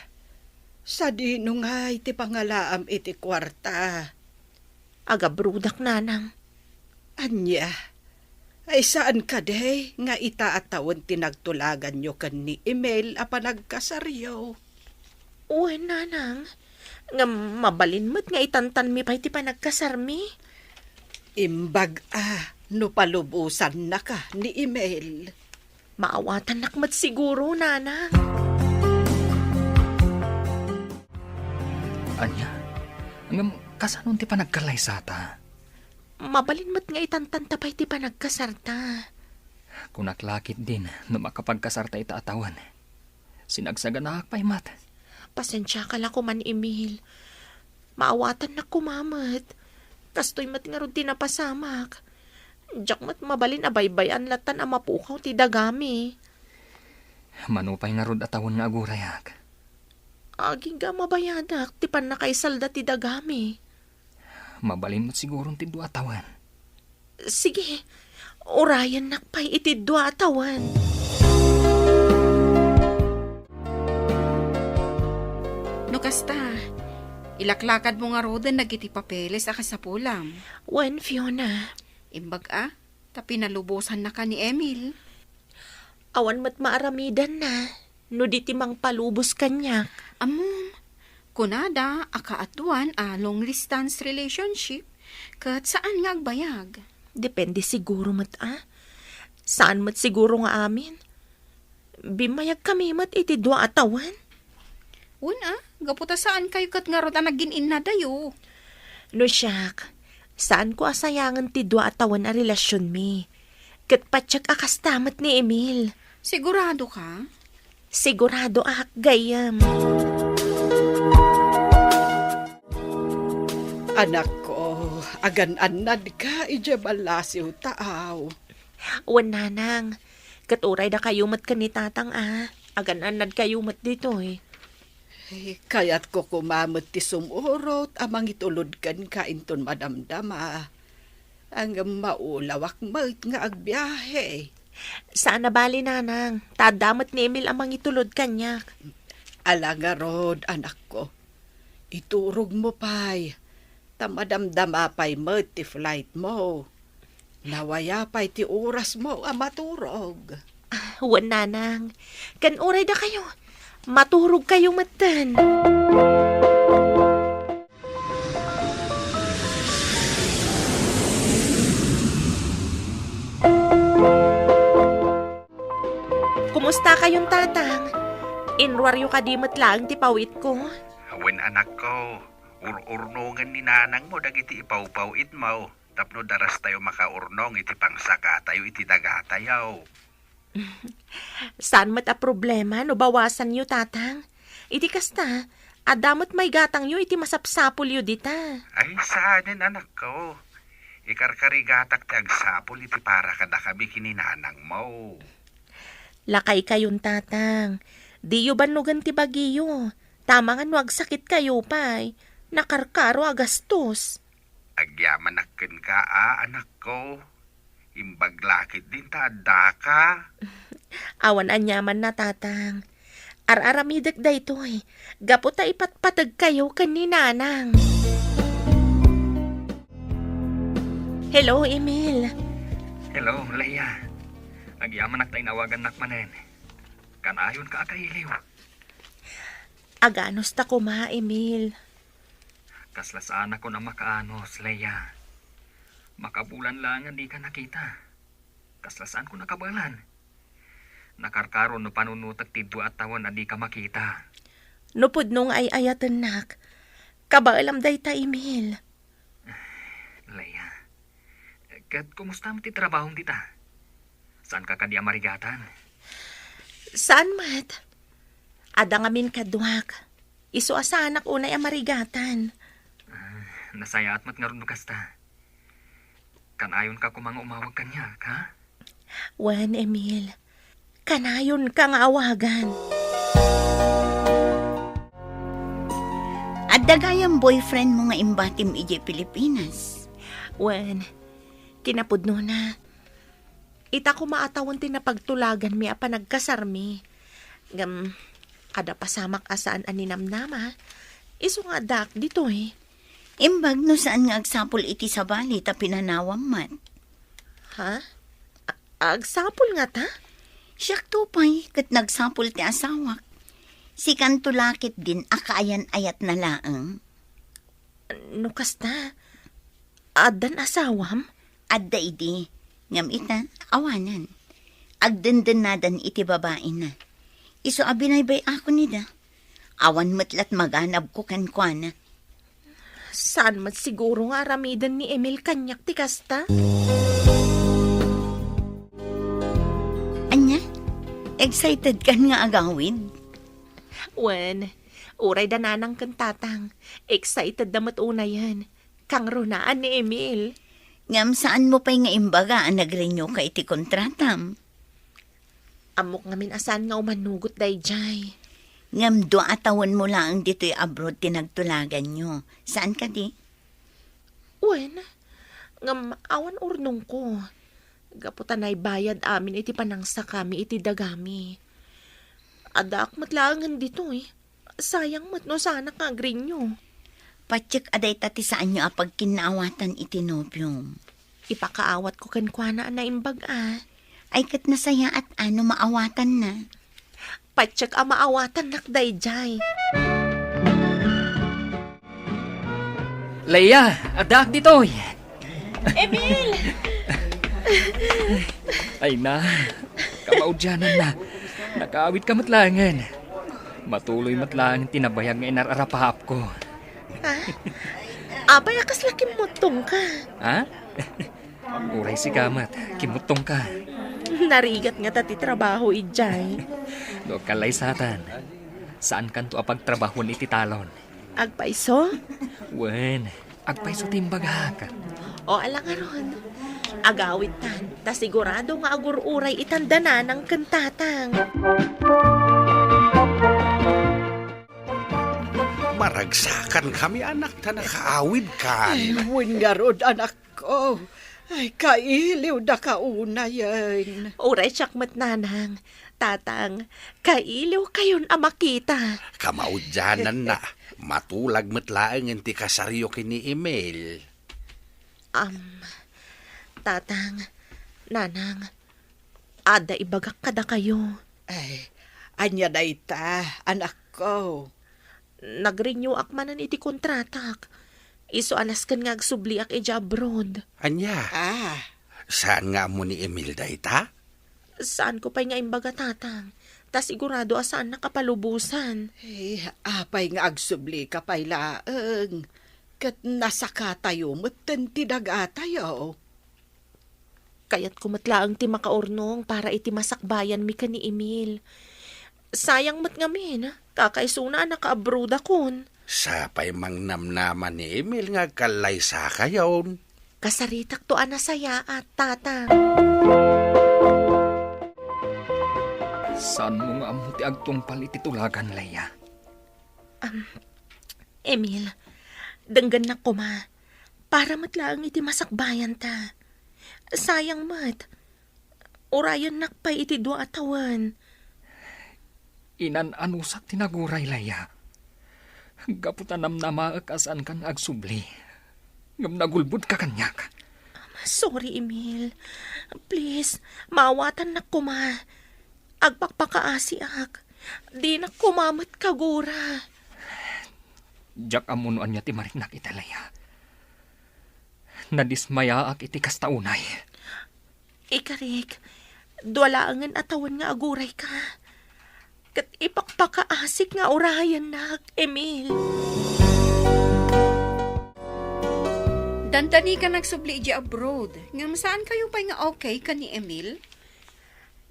Sadino ngay ti pangalaam iti kuarta? Agabrodak, Nanang. Ania? Ay, saan kadi nga ita a tawen ti nagtulaganyo ken ni Emil a panagkasaryo? Wen, Nanang. Ngem mabalin met nga itantanmi pay ti panagkasarmi. Imbag a no palubosannaka ni Emil. Maawatannak met siguro, Nanang. Ania? Ngem kasano ti panagkallaysata? Mabalin met nga itantanta pay ti panagkasarta. Kunak la ketdin no makapagkasarta ita a tawen. Sinagsaganaak pay met. Pasensiaka la koman, Emil. Maawatannak koma met. Kastoy met ngarud ti napasamak. Diak met mabalin a baybay-an lattan a mapukaw ti dagami. Mano pay ngarud a tawen nga agurayak? Agingga a mabayadak ti pannakaisalda ti dagami. Mabalin met siguron ti dua a tawen. Sige, urayennak pay iti dua a tawen. No kasta, ilaklakadmo ngaruden dagiti papeles a kasapulam. Wen, Fiona. Imbag a, ta pinalubosannaka ni Emil. Awan met maaramidanna no di ti mangpalubos kaniak. Ammom, kunada a kaaduan a long-distance relationship ket saan nga agbayag. Depende siguro met a. Saan met siguro nga amin. Bimmayagkami met iti dua a tawen. Wen a, gapu ta saankayo ket ngarud a nagin-innadayo. No siak, saanko a sayangen ti dua a tawen a relasionmi. Ket patiek a kasta met ni Emil. Sigurado ka? Siguradoak, gayyem. Anakko, agan-annadka idiay ballasiw taaw. Wen, Nanang. Ket uray dakayo met ken ni Tatang a, agan-annadkayo met ditoy. Ay, kayatko koma met ti sumurot a mangitulod kenka inton madamdama. Ngem maulawak met nga agbiahe. Saan a bali, Nanang. Ta adda met ni Emil a mangitulod kaniak. Ala ngarud, anakko. Iturogmo pay. Ta madamdama pay met ti flightmo. Nawaya pay ti orasmo a maturog. Ah, wen, Nanang. Ken uray dakayo, maturogkayo metten. Kumusta kayon, Tatang? Inruaryo kadi met laeng ti pawitko? Wen, anakko, ur-urnongen ni nanangmo dagiti ipawpaw-itmo. tapno darastayo makaurnong iti pangsakatayo iti dagatayo. Saan met a problema no bawasanyo, Tatang. Iti kasta, adda met maigatangyo iti masapsapulyo dita. Ay, saanen, anakko. Ikarkarigatak ti agsapul iti para kadakami ken ni nanangmo. Lakaykayon, Tatang. Diyo bannogen ti bagiyo. Tama nga no agsakitkayo pay, nakarkaro a gastos. Agyamanak kenka, a, anakko. Imbag la ketdin ta addaka. Awan aniamanna, Tatang. Ar-aramidek daytoy, gapu ta ipatpategkayo ken ni Nanang. Hello, Emil. Hello, Leia. Agyamanak ta inawagannak manen. Kanayonka a kailiw. Aganusta koma, Emil. Kasla saanakon a makaanus, Leia. Makabulan laeng a dika nakita. Kasla saankon a kabaelan. Nakarkaro no panunotek ti dua a tawen a dika makita. No pudno nga ay-ayatennak, kabaelam dayta, Emil. Leia, ket kumusta met ti trabahom dita? Saanka kadi a marigatan? Saan met. Adda ngamin kaduak. Isu a saanak unay a marigatan. Ah, nasayaat met ngarud no kasta. Kanayonka koma nga umawag kaniak, ha? Wen, Emil. Kanayonka nga awagan. Adda gayam boyfriendmo nga imbatim idiay Pilipinas? Wen, kinapudnona. Ita koma a tawen ti napagtulaganmi a panagkasarmi. Ngem, adda pasamak a saan a ninamnama. Isu nga addaak ditoy. Imbag no saan nga agsapul iti sabali ta pinanawam met. Ha? A-, agsapul ngata? Siakto pay, ket nagsapul ti asawak. Sikanto la ketdin a kaayan-ayatna laeng. No kasta, addan asawam? Adda idi, ngem ita, awanen. Agdendennadan iti babaina. Isu a binaybay-akon ida. Awan met lat maganabko kenkuana. Saan met siguro nga aramiden ni Emil kaniak ti kasta? Ania? Excited kan nga agawid? Wen, uray da nanang ken tatang, excited da met unayen. Kangrunaan ni Emil. Ngem saanmo pay nga imbaga a nag-renew ka iti kontratam? Ammok ngamin a saan nga umanugot daydiay. Ngem dua a tawenmo laeng ditoy abroad ti nagtulaganyo. Saan kadi? Wen, ngem awan urnongko. Gapu ta naibayad amin iti panangsakami iti dagami. Addaak met laengen ditoy. Sayang met no saanak nga agrenew. Patiek a dayta ti saanyo a pagkinnaawatan iti nobiom. Ipakaawatko kenkuana a naimbag a. Ay ket nasayaat a no maawatanna. Patiek a maawatannak daydiay. Leia, addaak ditoy. Emil! Ay na, kamaudiananna. Nakaawidka met laengen. Matuloy met laeng ti nabayag nga inar-arapaapko. Ha? Apay a kasla kimmuttongka? Ha? Uray sika met, kimmuttongka. Narigat ngata ti trabaho idiay. No agkallaysatan, saankanto a pagtrabahoen iti talon. Agpayso? Wen, agpayso ti imbagak. O, ala ngarud. Agawidtan, ta sigurado nga agur-uray itan da nanang ken tatang. Maragsakankami, anak, ta nakaawidkan. Ay, wen ngarud, anakko. Ay, kailiwdaka unayen. Uray siak met, nanang. Tatang, kailiwkayon a makita. Kamaudiananna, matulag met laengen ti kasaryo ken ni Emil. Am, tatang, nanang, adda ibagak kadakayo. Ay, ania dayta, anakko? Nag-renewak manen iti kontratak. Isu a nasken nga agsubliak idiay abroad. Ania? Ah. Saan nga ammo ni Emil dayta? Saanko pay nga imbaga, tatang. Ta sigurado a saannak a palubosan. Eh, apay nga agsublika pay laeng? Ket nasakatayo metten ti dagatayo. Kayatko met laeng ti makaurnong para iti masakbayanmi ken ni Emil. Sayang met ngamin, kakaisuna a nakaabrodakon. Sapay mangnamnama ni Emil nga agkallaysakayon. Kasaritakto a nasayaat, Tatang. Saanmo nga ammo ti agtungpal iti tulagan, Leia? Am, Emil, denggennak koma. Para met laeng iti masakbayanta. Sayang met. Urayennak pay iti dua a tawen. Inan-anusak ti naguray, Leia. Gapu ta namnamaek a saanka nga agsubli. Ngem nagulbodka kaniak. Sorry, Emil. Please, maawatannak koma. Agpakpakaasiak. Dinak koma met kagura. Diak ammo no ania ti mariknak ita, Leia. Nadismayaak iti kasta unay. Ikarik, dua laengen a tawen nga agurayka. Ket ipakpakaasik nga urayennak, Emil. Dandani ka nagsubli idiay abroad, ngem saankayo pay nga okay ken ni Emil?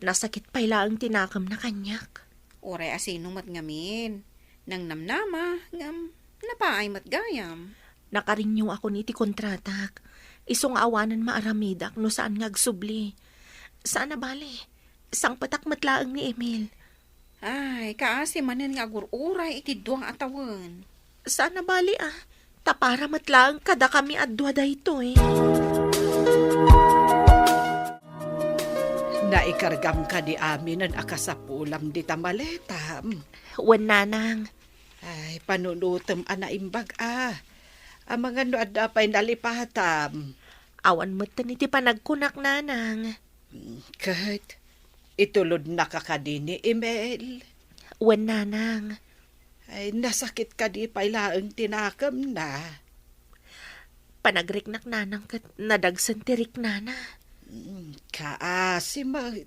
Nasakit pay laeng ti nakemna kaniak. Uray a sino met ngamin. Nangnamnama, ngem napaay met gayam. Nakarenew-akon iti kontratak. Isu nga awanen maaramidak no saan nga agsubli. Saan a bale, sangpetak met laeng ni Emil. Ay, kaasi manen nga agur-uray iti dua a tawen. Saan a bale, a. Ta para met laeng kadakami a dua daytoy. Naikargam kadi aminen a kasapulam dita maletam? Wen, nanang. Ay, panunotem a naimbag a. Amangan no adda pay nalipatam. Awan metten iti panagkunak, nanang. Ket itulodnaka kadi ni Emil? Wen, nanang. Ay, nasakit kadi pay laeng ti nakemna? Panagriknak, nanang, ket nadagsen ti riknana. Mm, kaasi met.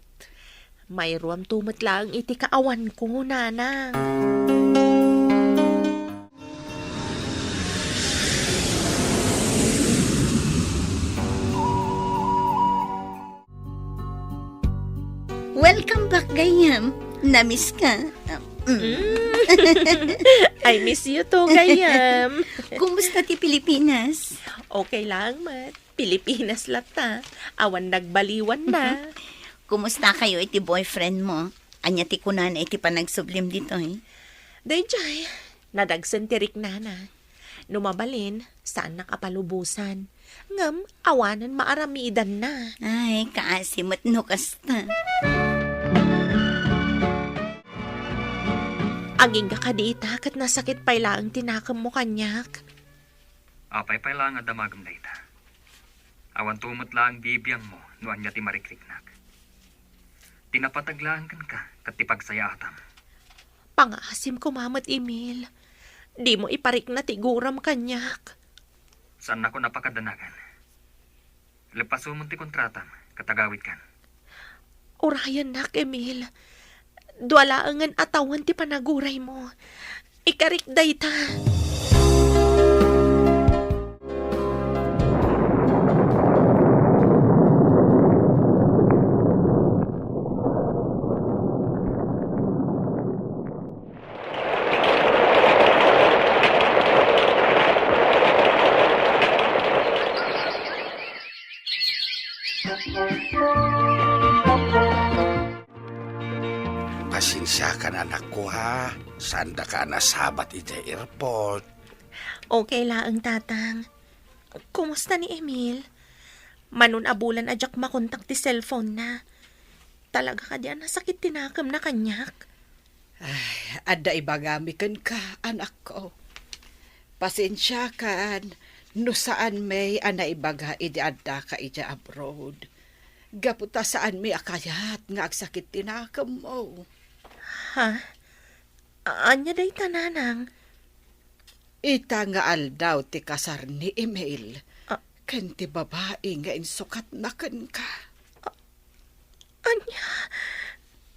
Mairuamto met laeng iti kaawanko, nanang. Welcome back, gayyem. Namiss ka. Mm. Mm. I miss you too, gayyem. Kumusta ti Pilipinas? Okay lang, met. Pilipinas latta. Awan nagbaliwanna. Kumusta kayo iti boyfriend mo? Ania ti kunana iti panagsublim ditoy? Daydiay, nadagsen ti riknana. No mabalin, saannak a palubosan. Ngem awanen maaramidanna. Ay, kaasi met no kasta. Agingga kadi ita ket nasakit pay laeng ti nakemmo kaniak. Apay pay laeng a damagem dayta. Awanto met laeng bibiangmo no ania ti marikriknak. Ti napateg laeng kenka ket ti pagsayaatam. Pangaasim koma met, Emil. Dimo iparikna ti guram kaniak. Saannakon a pakadanagan. Leppasomon ti kontratam ket agawidkan. Urayennak, Emil. Dua laengen a tawen ti panaguraymo. Ikarik dayta. Pasensiakan, anakko, ha. Saandaka a nasabat idiay airport. Okay laeng, Tatang. Kumusta ni Emil? Mano a bulan a diak makontak ti cellphone na. Talaga kadi a nasakit ti nakemna kaniak? Ay, adda ibagami kenka, anakko. Pasensiakan no saanmi a naibaga idi addaka idiay abroad. Gapu ta saanmi a kayat nga agsakit ti nakemmo. Ha? A-, ania dayta, nanang? Ita nga aldaw ti kasar ni Emil Ah. ken ti babai nga insukatna kenka. A-, ania?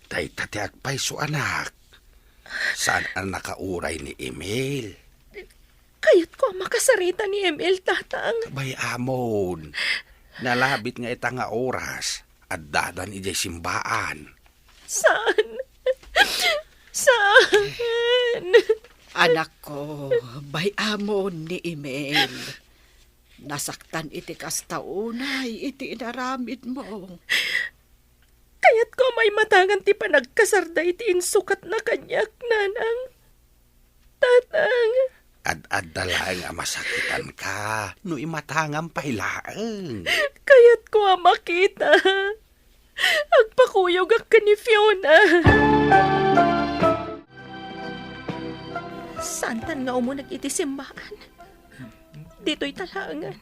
Dayta ti agpayso, anak. Saan a nakauray ni Emil? Kayat Kayatko a makasarita ni Emil, Tatang. Bay-amon. Nalabit nga ita nga oras, addadan idiay simbaan. Saan? Saan? Anakko, bay-amon ni Emil. Nasaktan iti kasta unay iti inaramidmo. Kayatko a maimatangan ti panagkasarda iti insukatna kaniak, Nanang. Tatang. Ad-adda laeng a masakitanka no imatangam pay laeng. Kayatko a makita. Agpakuyogak ken ni Fiona. Saantan nga umuneg iti simbaan. Ditoy talaengen.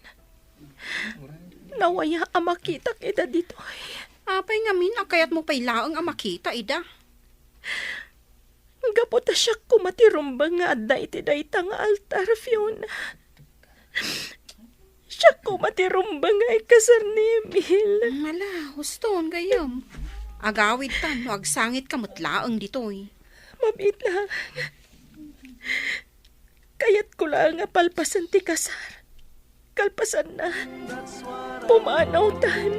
Nawaya a makitak ida ditoy. Apay ngamin a kayatmo pay laeng a makita ida? Gapu ta siak koma ti rumbeng nga adda iti dayta nga altar, Fiona. Siak koma ti rumbeng nga ikasar ni Emil. Ala, huston, gayyem. Agawidtan no agsangitka met laeng ditoy. Mabiit laeng. Kayatko laeng a palpasen ti kasar. Kalpasanna, pumanawtan.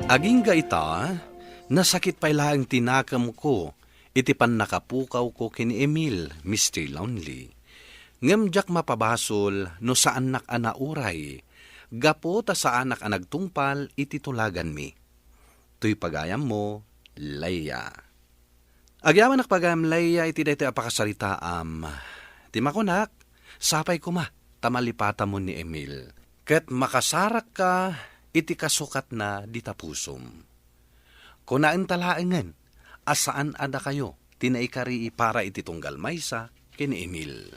Agingga ita, nasakit pay laeng ti nakemko iti pannakapukawko ken ni Emil, Mister Lonely. Ngem diak mapabasol no saannak a nauray, gapu ta saanak a nagtungpal iti tulaganmi. Toy pagayammo, Leia. Agyamanak pagayam, Leia, iti daytoy a pakasaritaam. Ti makunak, sapay koma ta malipatamon ni Emil. Ket makasarakka iti kasukatna dita pusom. Kunaenta laengen a saan a dakayo ti naikarii para iti tunggal maysa ken ni Emil.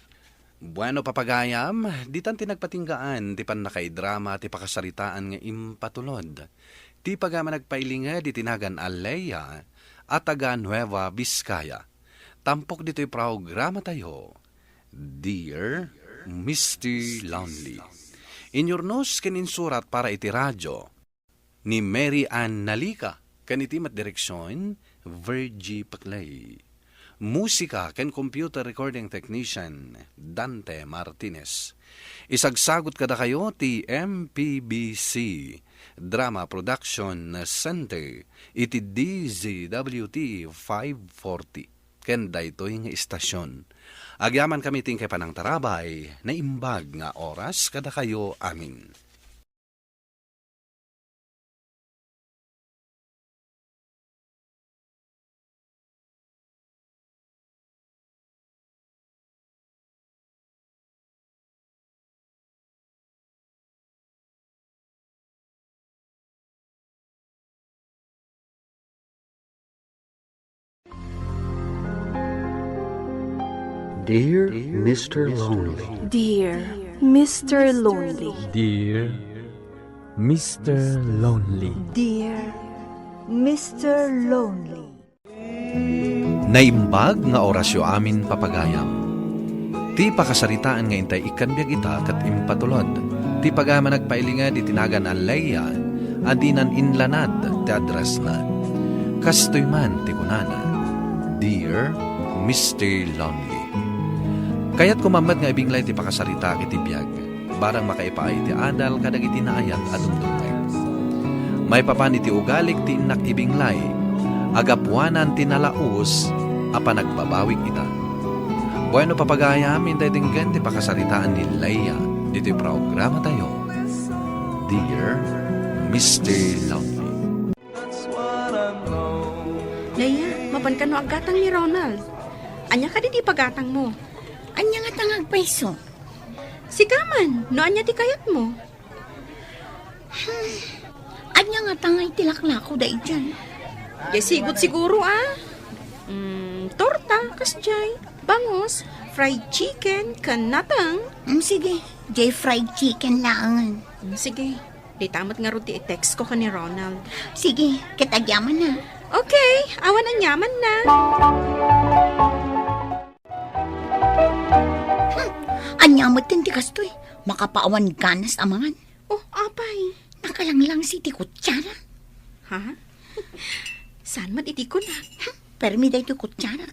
Bueno, papagayam, ditan ti nagpatinggaan ti pannakaidrama ti pakasaritaan nga impatulod ti pagayam a nagpailinged iti nagan a Leia a taga Nueva Vizcaya. Tampok ditoy programatayo, Dear Mister Lonely. Inyurnos ken insurat para iti radio ni Mary Ann Nalica, ken iti met direksion, Virgie Paclay. Musika ken computer recording technician, Dante Martinez. Isagsagot kadakayo ti M P B C Drama Production Center iti D Z W T five forty. Ken daytoy nga istasion, agyamankami ti inkay panangtarabay, naimbag nga oras kadakayo amin. Dear Mister Lonely. Dear Mister Lonely. Dear Mister Lonely. Dear Mister Lonely. Naimbag nga orasyo amin, papagayam. Ti pakasaritaan nga intay ikkan biag ita ket impatulod ti pagayam a nagpailinged iti nagan a Leia a dinan inlanad ti addressna. Kastoy man ti kunana, "Dear Mister Lonely." Kayatko man met nga ibinglay ti pakasaritaak iti biag. Barang makaipaay ti adal kadagiti naayat a dumdumngeg. Maipapan iti ugalik ti innak ibinglay, agapuanan ti nalaus a panagbabawik ita. Bueno, papagayam, intay denggen ti pakasaritaan ni Leia ditoy programatayo, Dear Mister Lonely. Leia, mapan kano aggatang ni Ronald. Ania kadi ti ipagatangmo? Ania ngata nga agpayso? Sika man, no ania ti kayatmo? Hmm. Ania ngata nga iti laklako daydiay? Diay sigud siguro, a? Mm, torta, kasdiay. Bangus, fried chicken, ken nateng. Mm, sige. Diay fried chicken laengen. Mm, sige. Dayta met ngarud ti i-text ko ken ni Ronald. Sige, ket agyamanna. Okay, awan agyamanna. Hmm, ania met ti kastoy? Makapaawan ganas a mangan. Oh, apay? Nakalanglangsi ti kutsara. Ha? Saan met iti kunak? Hmm, permi daytoy kutsara.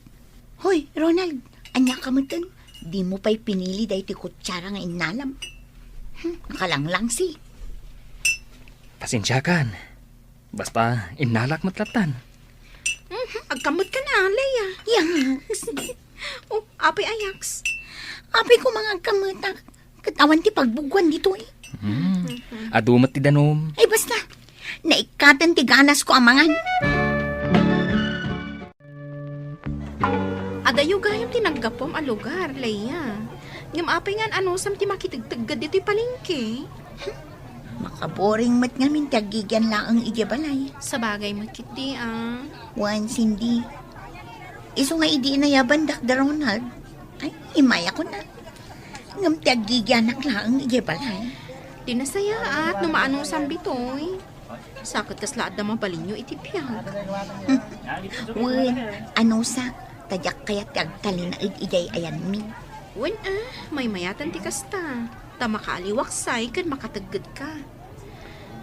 Hoy, Ronald, ania ka metten? Dimo pay pinili daytoy kutsara nga innalam. Hmm, nakalanglang si. Pasensiakan. Basta, innalak met lattan. Mhm, agkammet ka na, Leia. Yaks. Oh, apay a yaks? Apay ko mga agkammetak. Ket awan ti pagbugwan ditoy. Hmm. Adu met ti danum. Ay, basta. Naikkaten ti ganas ko a mangan. Adayo gayam ti naggapuam a lugar, Leia. Ngem apay nga anusam ti makitegtegged ditoy palengke? Makaboring met ngamin ti aggigian laeng idiay balay. Sabagay met ketdi, ah. Wen, Cindy. Isu nga idi inayabandak da Ronald, ay, immayak koma. Ngem ti aggigianak laeng idiay balay. Di nasayaat no maanusam ditoy. Sa ket kasla adda mabalinyo iti biag. Wen, anusak, ta diak kayat ti agtalinaed idiay ayanmi. Wen a, maymayatan ti kasta, ta makaaliwaksay ken makateggedka.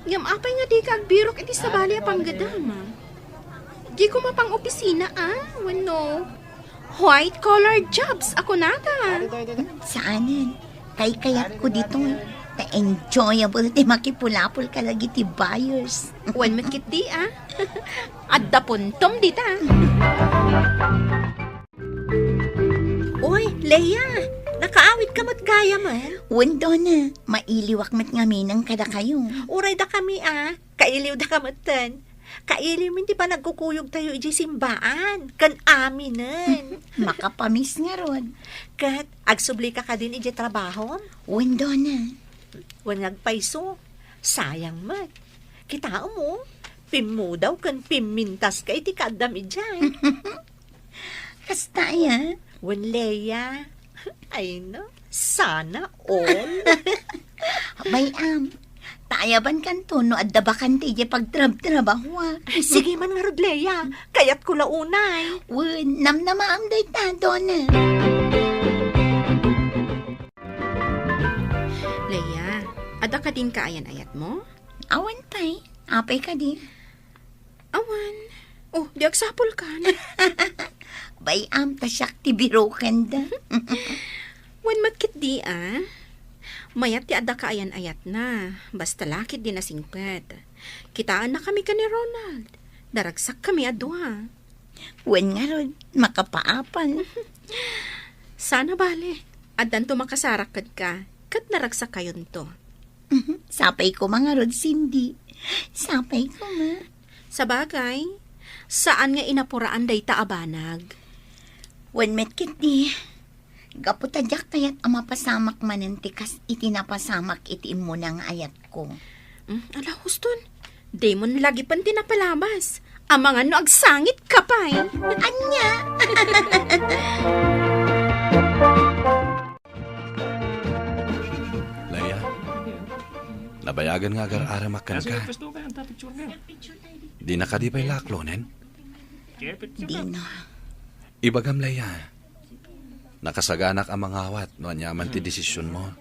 Ngem apay nga dika agbirok iti sabali a panggedam? Di koma pang-opisina a, wenno white-collar jobs a kunada? Saanen. Kaykayatko ditoy. Ta enjoyable ti makipulapol kadagiti buyers. Wen met ketdi a. Adda puntom dita. Oy, Leia, nakaawidka met gayamen? Wen, Dona, mailiwak met ngamin kadakayo. Uray dakami a, kailiwdaka metten. Kailiwmin ti panagkukuyogtayo idiay simbaan, ken aminen. Makapamiss ngarud. Ket agsublika kadin idiay trabahom? Wen, Dona. Wen nga agpayso, sayang met. Kitaem, o, pimmudaw ken pimmintaska iti kaaddam idiay. Kasta aya? Wen, Leia. Ay, no? Sana all. Bay-am, ta ayabankanto no adda bakante idiay pagtrabtrabahoak. Sige man ngarud, Leia. Kayatko la unay. Wen, namnamaam dayta, Dona. Leia, adda kadin kaayan-ayatmo? Awan pay. Apay kadi? Awan. Oh, di agsapulkan. Bay-am, ta siak ti birokenda. Wen met ketdi a. Mayat ti adda kaayan-ayatna. Basta la ketdi nasingpet. Kitaennakami ken ni Ronald. Naragsakkami a dua. Wen ngarud, makapaapal. Sana bale, addanto makasarak kenka, ket naragsakkayonto. Sapay koma ngarud, Cindy. Sapay koma. Sabagay, saan nga inapuraan dayta a banag. Wen met ketdi, gapu ta diak kayat a mapasamak manen ti kas iti napasamak iti immuna nga ayatko. Mm, ala, huston, dimon lagipen ti napalabas. Amangan no agsangitka pay. Ania? Leia, nabayagen nga agar-aramak kenka. Dina kadi pay la aklonen? Dina. Ibagam, Leia, nakasaganak a mangawat no aniaman ti desisionmo.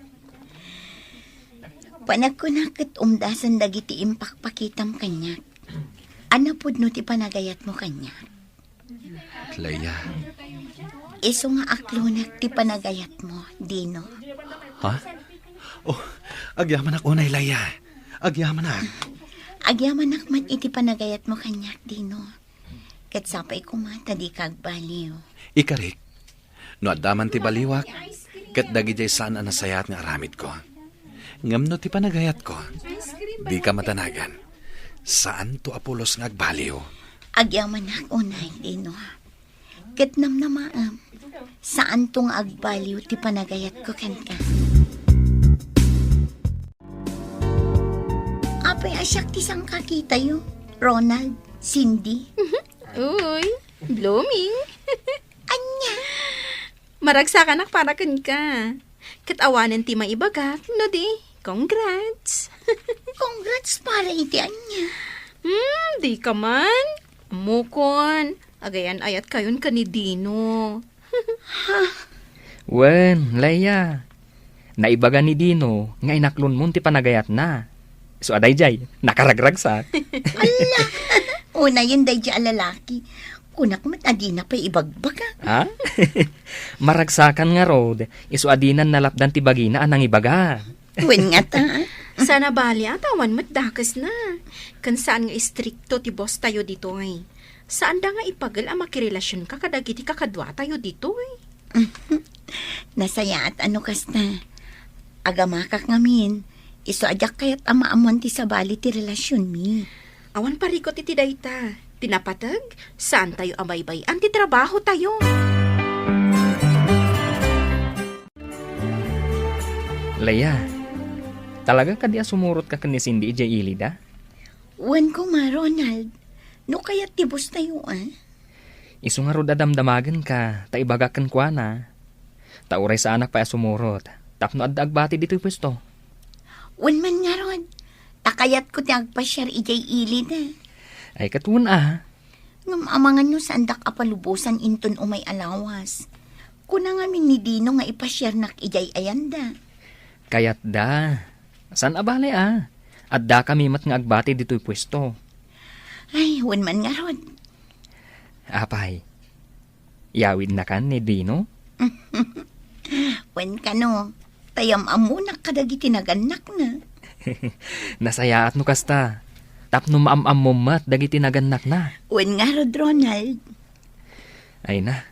Panagkunak ket umdasen dagiti impakpakitam kaniak. Ania pudno ti panagayatmo kaniak? Leia. Isu nga aklonak ti panagayatmo, Dino. Ha? Oh, agyamanak unay, Leia. Agyamanak. Agyamanak met iti panagayatmo kaniak, Dino. Ket sapay koma ta dika agbaliw. Ikarik, no adda man ti baliwak, ket dagidiay saan a nasayaat nga aramidko. Ngem no ti panagayatko, dika madanagan. Saanto a pulos nga agbaliw. Agyamanak unay, Dino. Ket namnamaem, saanto nga agbaliw ti panagayatko kenka. Apay a siak ti sangkakitayo, Ronald, Cindy? Uy, blooming. Ania? Maragsakanak para kenka. Ket awanen ti maibagak, no di, congrats. Congrats para iti ania? Hmm, dika man. Ammokon, agayan-ayatkayon ken ni Dino. Ha? Wen, Leia. Naibaga ni Dino nga inaklonmon ti panagayatna. So, adaydiay, nakaragragsak. Ala! Unayen daydiay a lalaki. Kunak met a dina pay ibagbaga. Ha? Maragsakan ngarud, isu a dinan nalapdan ti bagina a nangibaga. Wen ngata. Saan a bali a ta awan met dakesna. Ken saan nga istrikto ti boss tayo ditoy. Saanda nga ipagel a makirelasionka kadagiti kakaduatayo ditoy. Nasayaat a no kasta. Agamakak ngamin, isu a diak kayat a maammoan ti sabali ti relasionmi. Awan parikut iti dayta. Ti napateg, saantayo a baybay-an ti trabahotayo. Leia, talaga kadi a sumurotka ken ni Cindy idiay ilida? Wen koma, Ronald. No kayat ti boss tayo, a? Isu ngarud a damdamagenka, ta ibagak kenkuana. Ta uray saanak pay a sumurot, tapno adda agbati ditoy puesto. Wen man ngarud, ta kayatko ti agpasiar idiay ilida. Ay, ket wen a. Ngem amangan no saandak a palubosan inton umay a lawas. Kuna ngamin ni Dino nga ipasiarnak idiay ayanda. Kayatda. Saan a bale a. Addakami met nga agbati ditoy puesto. Ay, wen man ngarud. Apay, yawidnakan ni Dino? Wen kano, ta yam-ammonak kadagiti nagannakna. Nasayaat no kasta, tapno maam-ammom met dagiti nagannakna. Wen ngarud, Ronald. Ay na,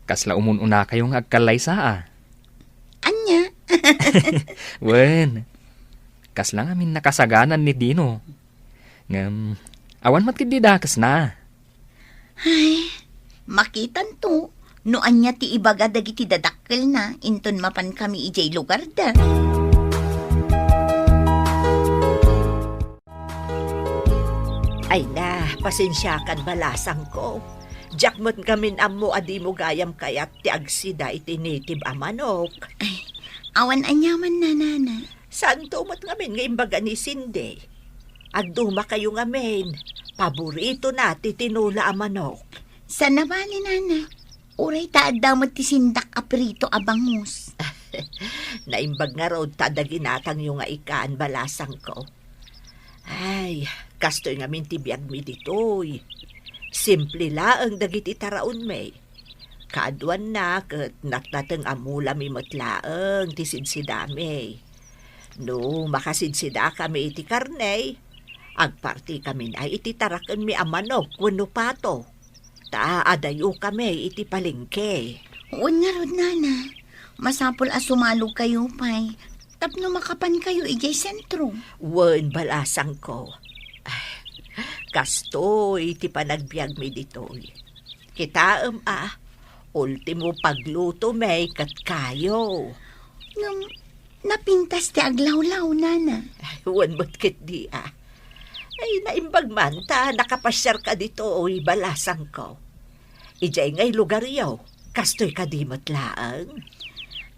kasla umun-unakayo nga agkallaysa a. Ania? Wen, kasla ngamin nakasaganan ni Dino. Ngem, awan met ketdi dakesna. Ay, makitanto no ania ti ibaga dagiti dadakkelna inton mapankami idiay lugarda. Ay na, pasensiakan, balasangko. Diak met ngamin ammo a dimo gayam kayat ti agsida iti native a manok. Ay, awan aniaman, nanana. Saanto met ngamin nga imbaga ni Cindy? Agdumakayo ngamin, paboritona ti tinola a manok. Saan a bali, nana. Uray ta adda met ti sindak a prito a bangus. Naimbag ngarud ta adda ginatangyo nga ikan, balasangko. Ay, kastoy ngamin ti biagmi ditoy. Simple laeng dagiti taraonmi. Kaaduanna ket natnateng a mulami met laeng ti sidsidami. No makasidsidakami iti karne, agpartikami na iti tarakenmi a manok wenno pato. Ta adayokami iti palengke. Wen ngarud, nana, masapul a sumalogkayo pay tapno makapankayo idiay sentro. Wen, balasangko. Ay, kastoy ti panagbiagmi ditoy. Kitaem a, ultimo paglutomi ket kayo. Ngem, napintas ti aglawlaw, nana. Ay, wen met ketdi a. Ay, naimbag man ta nakapasiarka ditoy, balasangko. Idiay ngay lugaryo, kastoy kadi met laeng?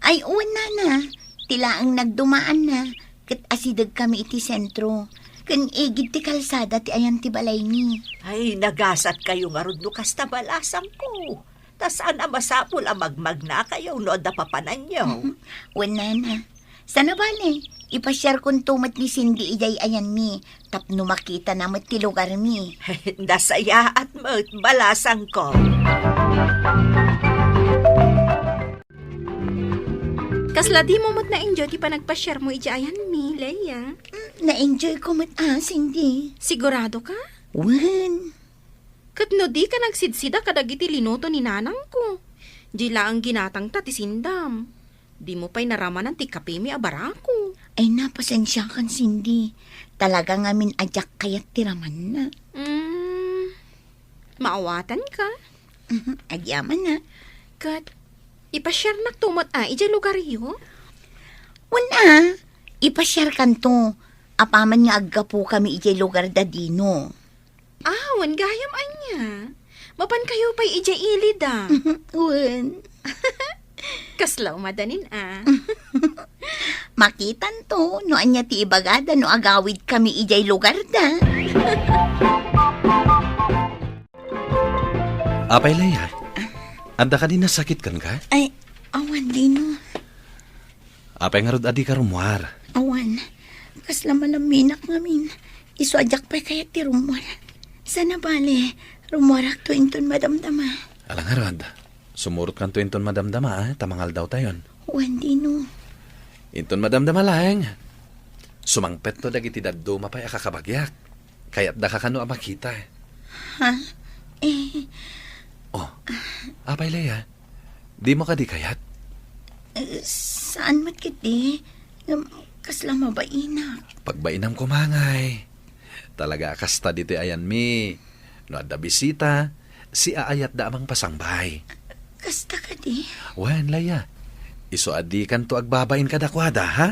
Ay, wen, nana. Ti laeng nagdumaanna, ket asidegkami iti sentro. Ken igid ti kalsada ti ayan ti balaymi. Ay, nagasatkayo ngarud no kasta, balasangko. Ta saan a masapul a magmagnakayo no adda papananyo. Wen, nana. Saan a bale, ipasiarkonto met ni Cindy idiay ayanmi tapno makitana met ti lugarmi. Nasayaat met, balasangko. Kasla dimo met na-enjoy ti panagpasiarmo idiay ayanmi, Leia? Mm, na-enjoyko met a, Cindy. Sigurado ka? Wen. Ket no dika nagsidsida kadagiti linuto ni nanangko, diay laeng ginatangta ti sindam. Dimo pay naramanan ti kapemi a barako. Ay, na, pasensiakan, Cindy. Talaga ngamin a diak kayat ti ramanna. Mm, maawatanka. Mhm, agyaman a. Ket, ipasiarnakto met a idiay lugaryo? Wen a, ipasiarkanto. Apaman nga aggapokami idiay lugar da Dino. Ah, wen gayam ania? Mapankayo pay idiay ilida. Wen. Kasla umadanin a. Makitanto no ania ti ibagada no agawidkami idiay lugarda. Apay, Leia, adda kadi nasakit kenka? Ay, awan, Dino. Apay ngarud a dika rummuar? Awan. Kasla malaminak ngamin. Isu a diak pay kayat ti rummuar. Sana bale, rumuarakto inton madamdama. Ala ngarud, sumurotkanto inton madamdama, ah, ta mangaldawtayon. Wen, Dino. Inton madamdama laeng, sumangpetto dagiti dadduma pay a kakabagyak. Kayatdaka kano a makita. Ha? Eh. Oh, apay, Lea? Dimo kadi kayat? Eh, saan met ketdi? Ngem, kasla mabainak. Pagbainam koma ngay. Talaga a kasta ditoy ayanmi. No adda bisita, siaayatda a mangpasangbay. Kasta kadi? Wen, Lea. Isu a dikanto agbabain kadakuada, ha?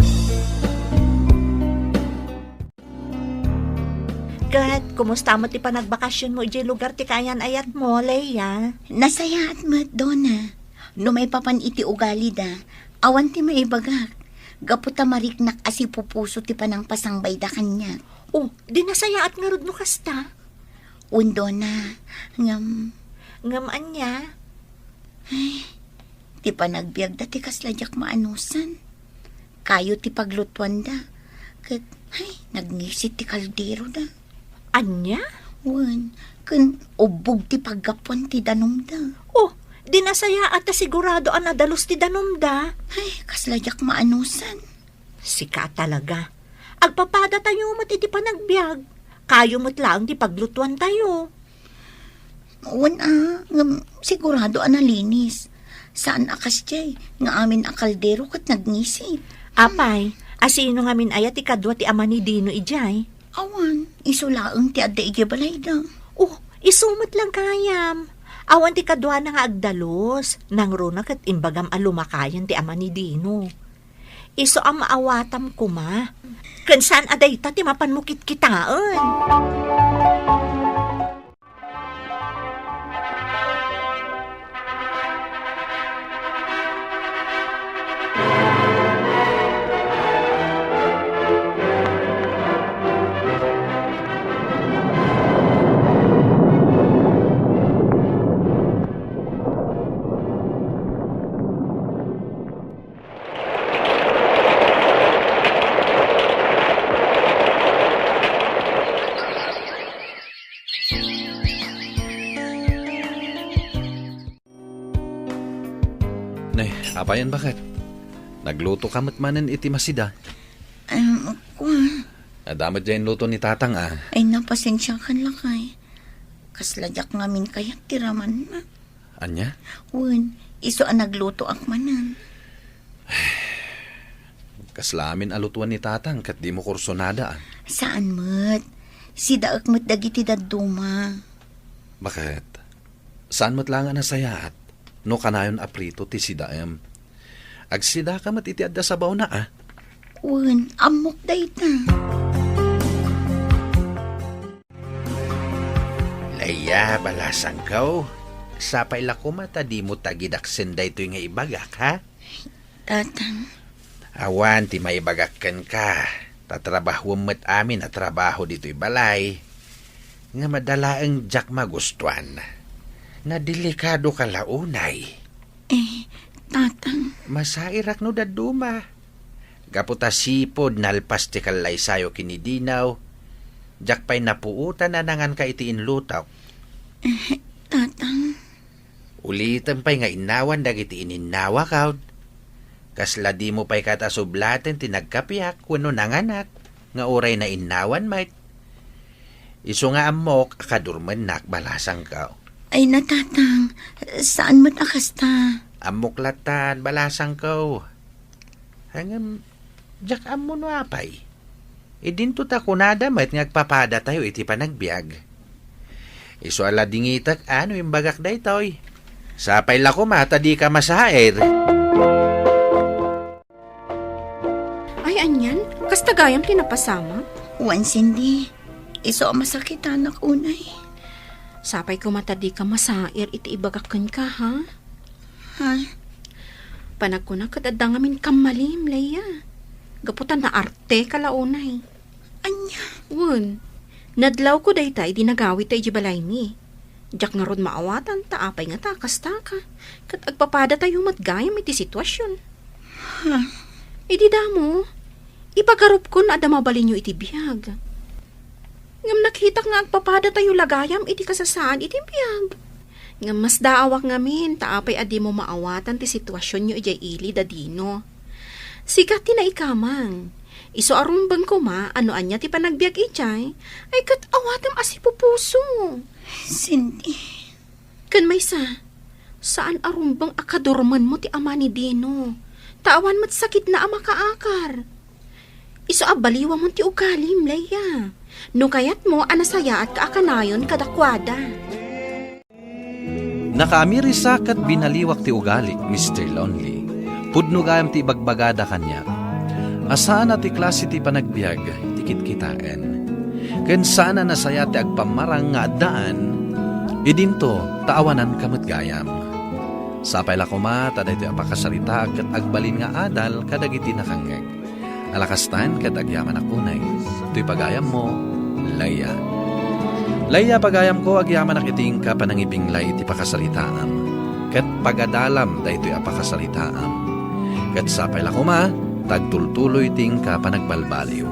Ket, kumusta met ti panagbakasionmo idiay lugar ti kaayan-ayatmo, Lea? Nasayaat met, Dona. No maipapan iti ugalida, awan ti maibagak. Gapu ta mariknak a sipupuso ti panangpasangbayda kaniak. Oh, di nasayaat ngarud no kasta? Wen, Dona, ngem. Ngem ania? Ay, ti panagbiagda ti kasla diak maanusan. Kayo ti paglutuanda. Ket, ay, nagngisit ti kalderoda. Ania? Wen, ken ubbog ti paggapuan ti danumda. Oh, di nasayaat ta sigurado a nadalus ti danumda. Ay, kasla diak maanusan. Sika talaga. Agpapadatayo met iti panagbiag. Kayo met laeng ti paglutuantayo. Wen a, ngem sigurado a nalinis. Saan a kasdiay, nga amin a kaldero ket nagnisit. Apay, a sino ngamin aya ti kadua ti ama ni Dino idiay? Awan, isu laeng ti adda idiay balayda. Oh, isu met lang gayam. Awan ti kaduana nga agdalus, nangruna ket imbagam a lumakayan ti ama ni Dino. Isu a maawatam koma. Ken saan a dayta ti mapanmo kitkitaen. Nay, apayen baket? Nagluto ka met manen iti masida? Em, kua. Adda met diay inluto ni Tatang, a. Ay, napasensiakan lakay. Kasla diak ngamin kayat ti ramanna. Ania? Wen, isu a naglutoak manen. Kasla amin a lutuan ni Tatang ket dimo kursunada, a. Saan met. Sidaek met dagiti dadduma. Baket? Saan met laeng a nasayaat no kanayon a prito ti sidaem. Agsidaka met iti adda sabawna, a. Wen, ammok dayta. Lea, balasangko, sapay la koma ta dimo tagidaksen daytoy nga ibagak, ha? Tatang. Awan ti maibagak kenka, ta trabahoem met amin a trabaho ditoy balay. Ngem adda laeng diak magustuan. Nadelikadoka la unay. Eh, Tatang. Masairak no dadduma. Gapu ta sipud nalpas ti kallaysayo ken ni Dino, diak pay napuotan a nanganka iti inlutok. Eh, Tatang. Ulitem pay nga innawan dagiti ininnawak, a. Kasla dimo pay kayat a sublaten ti nagkapiak wenno nanganak nga uray nainnawan met. Isu nga ammok a kadurmennak, balasangko. Ay, na, Tatang, saan met a kasta. Ammok lattan, balasangko. Ngem, diak ammo no apay. Idinto ta kunada met nga agpapadatayo iti panagbiag. Isu a la dingitek a no imbagak daytoy. Sapay la koma ta dika masair. Ay, anian? Kasta gayam ti napasama? Wen, Cindy. Isu a masakitanak unay. Sapay koma ta dika masair iti ibagak kenka, ha? Ha? Panagkunak ket adda ngamin kammalim, Leia. Gapu ta naarteka la unay. Ania? Wen, nadlawko dayta idi nagawidta idiay balaymi. Diak ngarud maawatan ta apay ngata a kastaka. Ket agpapadatayo met gayam iti situasion. Ha? Idi damo, ipagarupkon no adda mabalinyo iti biag. Ngem nakitak nga agpapadatayo la gayam iti kasasaan iti biag. Ngem masdaawak ngamin ta apay a dimo maawatan ti situasionyo idiay ili da Dino. Sika ti naikamang. Isu a rumbeng koma a no ania ti panagbiag idiay, ay ket awatem a sipupuso. Cindy. Ken maysa, saan a rumbeng a kadurmenmo ti ama ni Dino, ta awan met sakitna a makaakar. Isu a baliwamon ti ugalim, Leia. No kayatmo a nasayaatka a kanayon kadakuada. Nakaamirisak ket binaliwak ti ugalik, Mister Lonely. Pudno gayam ti ibagbagada kaniak. A saan a ti klase ti panagbiag ti kitkitaen. Ken saan a nasayaat ti agpammarang nga addaan idinto ta awananka met gayam. Sapay la koma ta daytoy a pakasaritaak ket agbalin nga adal kadagiti nakangngeg. Ala kastan ket agyamanak unay. Toy pagayammo, Leia. Leia, pagayamko, agyamanak iti inka panangibinglay iti pakasaritaam. Ket pagadalam daytoy a pakasaritaam. Ket sapay la koma, ta agtultuloy ti inka panagbalbaliw.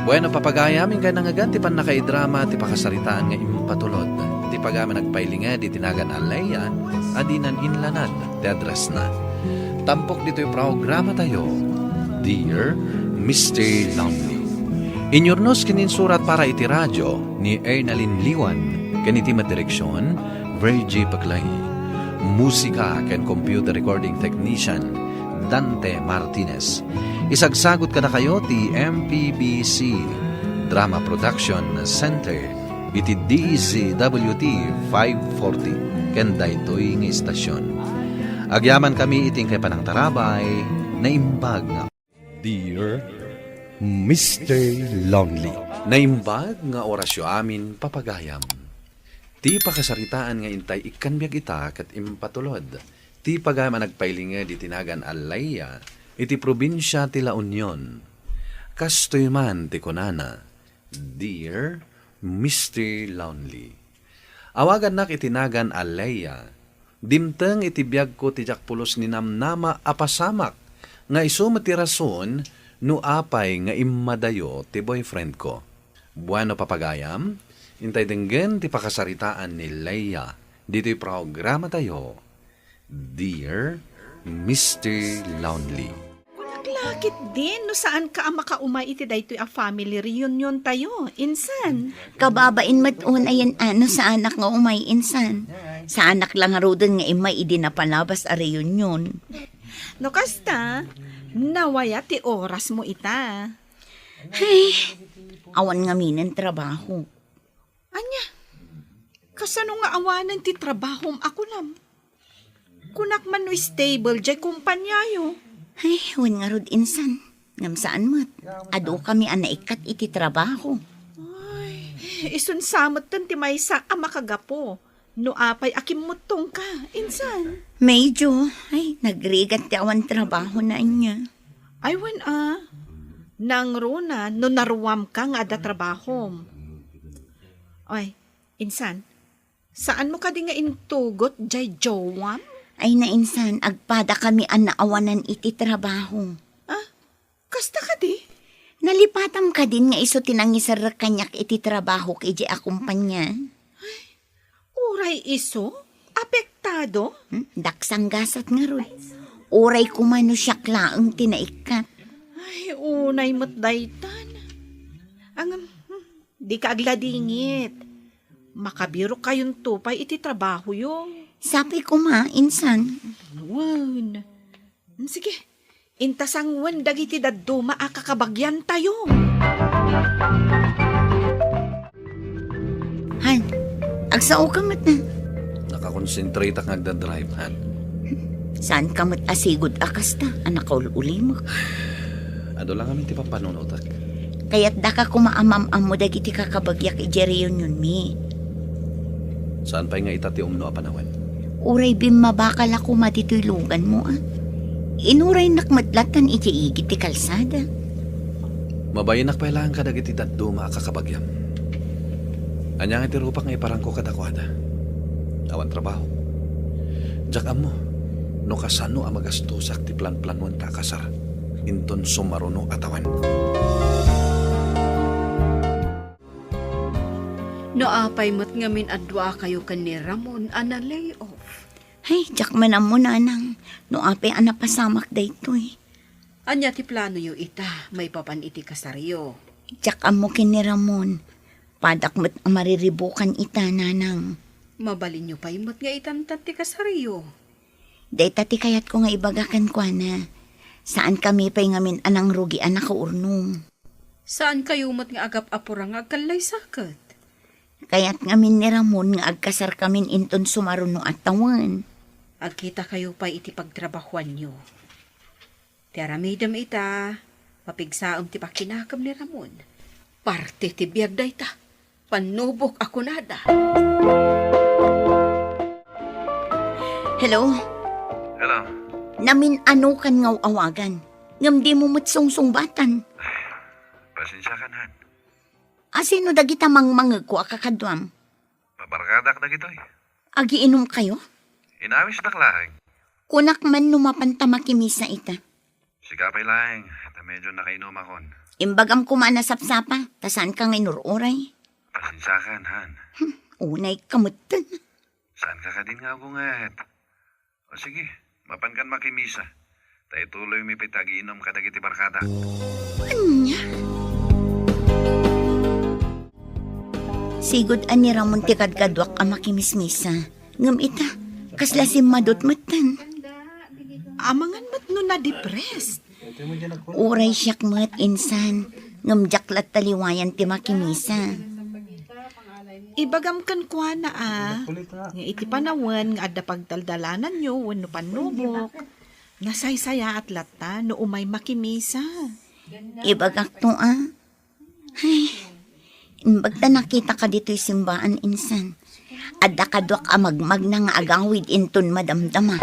Bueno, papagayam, inkay nangngegan ti pannakaidrama ti pakasaritaan nga impatulod. Iti pagayam a nagpailinged iti nagan a Leia a dinan inlanad ti addressna. Tampok ditoy programatayo, Dear Mister Lonely. Inyurnos ken insurat para iti radio ni Ernalyn Liwan ken iti met direksion, Virgie Paclay. Musika ken computer recording technician, Dante Martinez. Isagsagut kadakayo ti M P B C Drama Production Center iti D Z W T five forty ken daytoy nga istasion. Agyamankami iti inkay panangtarabay, naimbag nga Dear Mister Lonely. Naimbag nga orasyo amin, papagayam. Ti pakasaritaan nga intay ikkan biag ita ket impatulod ti pagayam a nagpailinged iti nagan a Leia iti probinsia ti La Union. Kastoy man ti kunana, Dear Mister Lonely. Awagannak iti nagan a Leia. Dimteng iti biagko ti diak pulos ninamnama a pasamak nga isu met ti rason no apay nga immadayo ti boyfriendko. Bueno, papagayam, intay denggen ti pakasaritaan ni Leia ditoy programatayo, Dear Mister Lonely. Kunak la ketdin no saanka a makaumay iti daytoy a family reunion tayo, insan. Kababain met unayen a no saanak nga umay, insan. Saanak la ngaruden nga immay idi napalabas a reunion. No kasta, nawaya ti orasmo ita. Ay, awan ngaminen trabaho. Ania? Kasano nga awanen ti trabahom a kunam? Kunak man no stable jay kompaniayo. Ay, wen ngarud, insan. Ngem saan met. Adu kami a naikkat iti trabaho. Ay, isun sa metten ti maysa a makagapu no apay a kimmuttongka, insan. Medyo, ay, nagrigat ti awan trabaho na ania. Ay, wen a. Nangruna no naruamka nga adda trabahom. Ay, insan, saanmo kadi nga intugot jay jowam? Ay, nainsan, agpada kami a naawanan iti trabaho. Ah, kasta kadi? Nalipatam kadin nga isu ti nangiserrek kaniak iti trabahok idiay a kumpanya. Uray isu? Apektado? Hmm, daksang gasat ngarud. Uray koma no siak laeng ti naikkat. Ay, unay met daytan. Ngem, hmm, dika agladingit. Makabirok kayonto pay iti trabahoyo. Sapay koma, insan. Wen. Hmm, sige, inta sanguen dagiti dadduma a kakabagyantayo. Han, agsaoka met na. Nakakonsentratak nga agdadrive, Han. Saanka met a sigud a kasta a nakaul-ulimek. Adu la ngamin ti pampanunotek. Kayatdaka koma a mam-ammo dagiti kakabagyak idiay reunionmi. Saan pay nga ita ti umno a panawen? Uray bimmabakal a koma ditoy luganmo, a? Inuraynak met latan idiay igid ti kalsada. Mabainnak pay laeng kadagiti dadduma a kakabagiam. Ania nga ti rupak nga iparangko kadakuada? Awan trabaho. Diak ammo no kasano a magastosak ti planplanuenta a kasar inton sumaruno a tawen. No apay met ngamin a duakayo ken ni Ramon a na-lay off? Ay, diak man ammo, nanang. No apay a napasamak daytoy. Ania ti planoyo ita maipapan iti kasaryo? Diak ammo ken ni Ramon. Padak met a mariribukan ita, nanang. Mabalinyo pay met nga itantan ti kasaryo. Dayta ti kayatko nga ibaga kenkuana. Saankami pay ngamin a nangrugi a nakaurnong. Saankayo met nga agap-apura nga agkallaysaket? Kayat ngamin ni Ramon nga agkasarkamin inton sumaruno a tawen. Agkitakayo pay iti pagtrabahoanyo. Ti aramidem ita, mapigsaem ti pakinakem ni Ramon. Parte ti biag dayta. Pannubok a kunada. Hello? Hello? Namin-anokan nga awagan. Ngem dimo met sungsungbatan. Pasensiakan, han. Asino dagita mangmangegko a kakaduam? Mabarkadak dagitoy. Agiinumkayo? Inawisdak laeng. Kunak man no mapanta makimisa ita. Sika pay laeng, ta medyo nakainumakon. Imbagam koma a nasapsapa, ta saanka nga inur-uray. Pasensiakan, han. Hmm, unayka metten. Saanka kadin nga agunget? O sige, mapankan makimisa. Ta ituloymi pay ti agiinum kadagiti barkada. Ania? Sigud a ni Ramon ti kadkaduak a makimismisa. Ngem ita, kasla simmadot metten. Amangan met no na-depressed. Uray siak met, insan, ngem diak latta liwayan ti makimisa. Ibagam kenkuana a, nga iti panawen nga adda pagdaldalananyo wenno pannubok, nasaysayaat latta no umay makimisa. Ibagakto a, ay, imbag ta nakitaka ditoy simbaan, insan. Adda kaduak a magmagna nga agawid inton madamdama.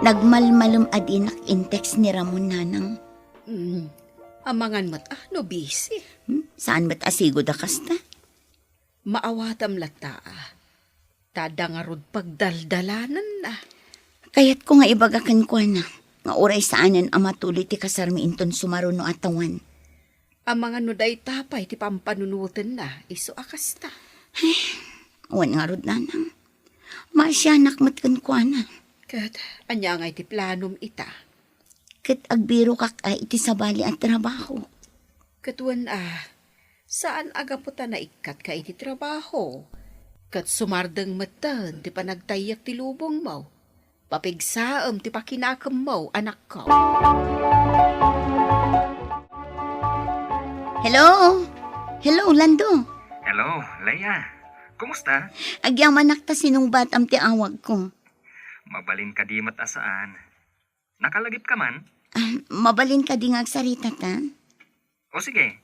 Nagmalmalem a dinak in-text ni Ramon, nanang. Hmm, amangan met a no busy. Hmm, saan met a sigud a kasta? Maawatam latta a. Ta adda ngarud pagdaldalananna. Kayatko nga ibaga kenkuana nga uray saanen a matuloy ti kasarmi inton sumaruno a tawen. Amangan no dayta pay ti pampanunotenna, isu a kasta. Ay, wen ngarud, nanang. Maasianak met kenkuana. Ket ania ngay ti planom ita? Ket agbirokak a iti sabali a trabaho. Ket wen a, saan a gapu ta naikkatka iti trabaho. Ket sumardeng metten ti panagtayyek ti lubongmo. Papigsaem ti pakinakemmo, anakko. Hello? Hello, Lando. Hello, Leia. Kumusta? Agyamanak ta sinungbatam ti awagko. Mabalin kadi met a saan? Nakalagipka man? Ah, mabalin kadi nga agsarita ta? O sige,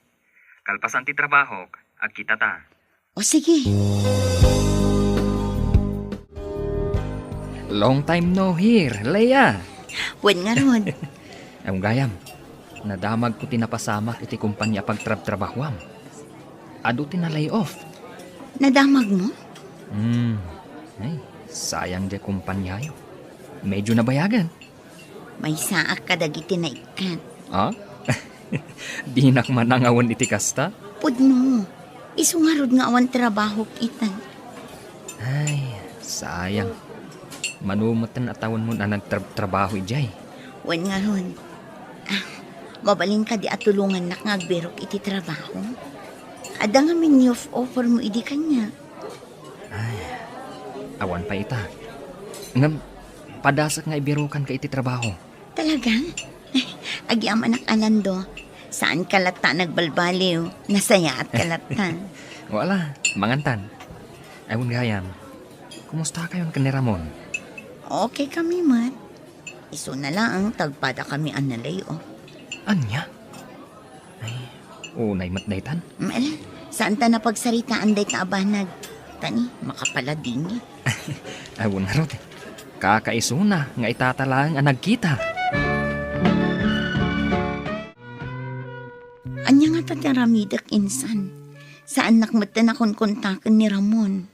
kalpasan ti trabahok, agkita ta. O sige. Long time no hear, Leia. Wen ngarud. Ay, gayam, nadamagko ti napasamak iti kumpanya a pagtrabtrabahoam. Adu ti na-lay off. Nadamagmo? Hmm. Ay, sayang diay kumpanyayo. Medyo nabayagan. Maysaak kadagiti naikkat. Ah? Dinak manangawan iti kasta? Pudno. Isu ngarud nga awan trabahok ita. Ay, sayang. Mano metten a tawenmon a nagtrab-trabaho idiay? Wen ngarud. Ah, mabalin kadi a tulongannak nga agbirok iti trabaho? Adda ngamin job offer mo idi kaniak. Ay, awan pay ita. Ngem, padasek nga ibirokanka iti trabaho. Talaga? Agyamanak a, Lando. Saanka latta a nagbalbaliw. Nasayaatka latta. Wala, mangantan. Ay, wen gayam, kumustakayon ken ni Ramon? Okay kami met. Isuna laeng ta agpadakami a na-lay off. Ania? Ay, unay met daytan. Mm, ala, saan ta napagsaritaan dayta a banag? Tani, makapaladingit. Ay, wen ngarud. Kakaisuna nga itata laeng a nagkita. Ania ngata ti aramidek, insan? Saannak metten a konkontaken ni Ramon.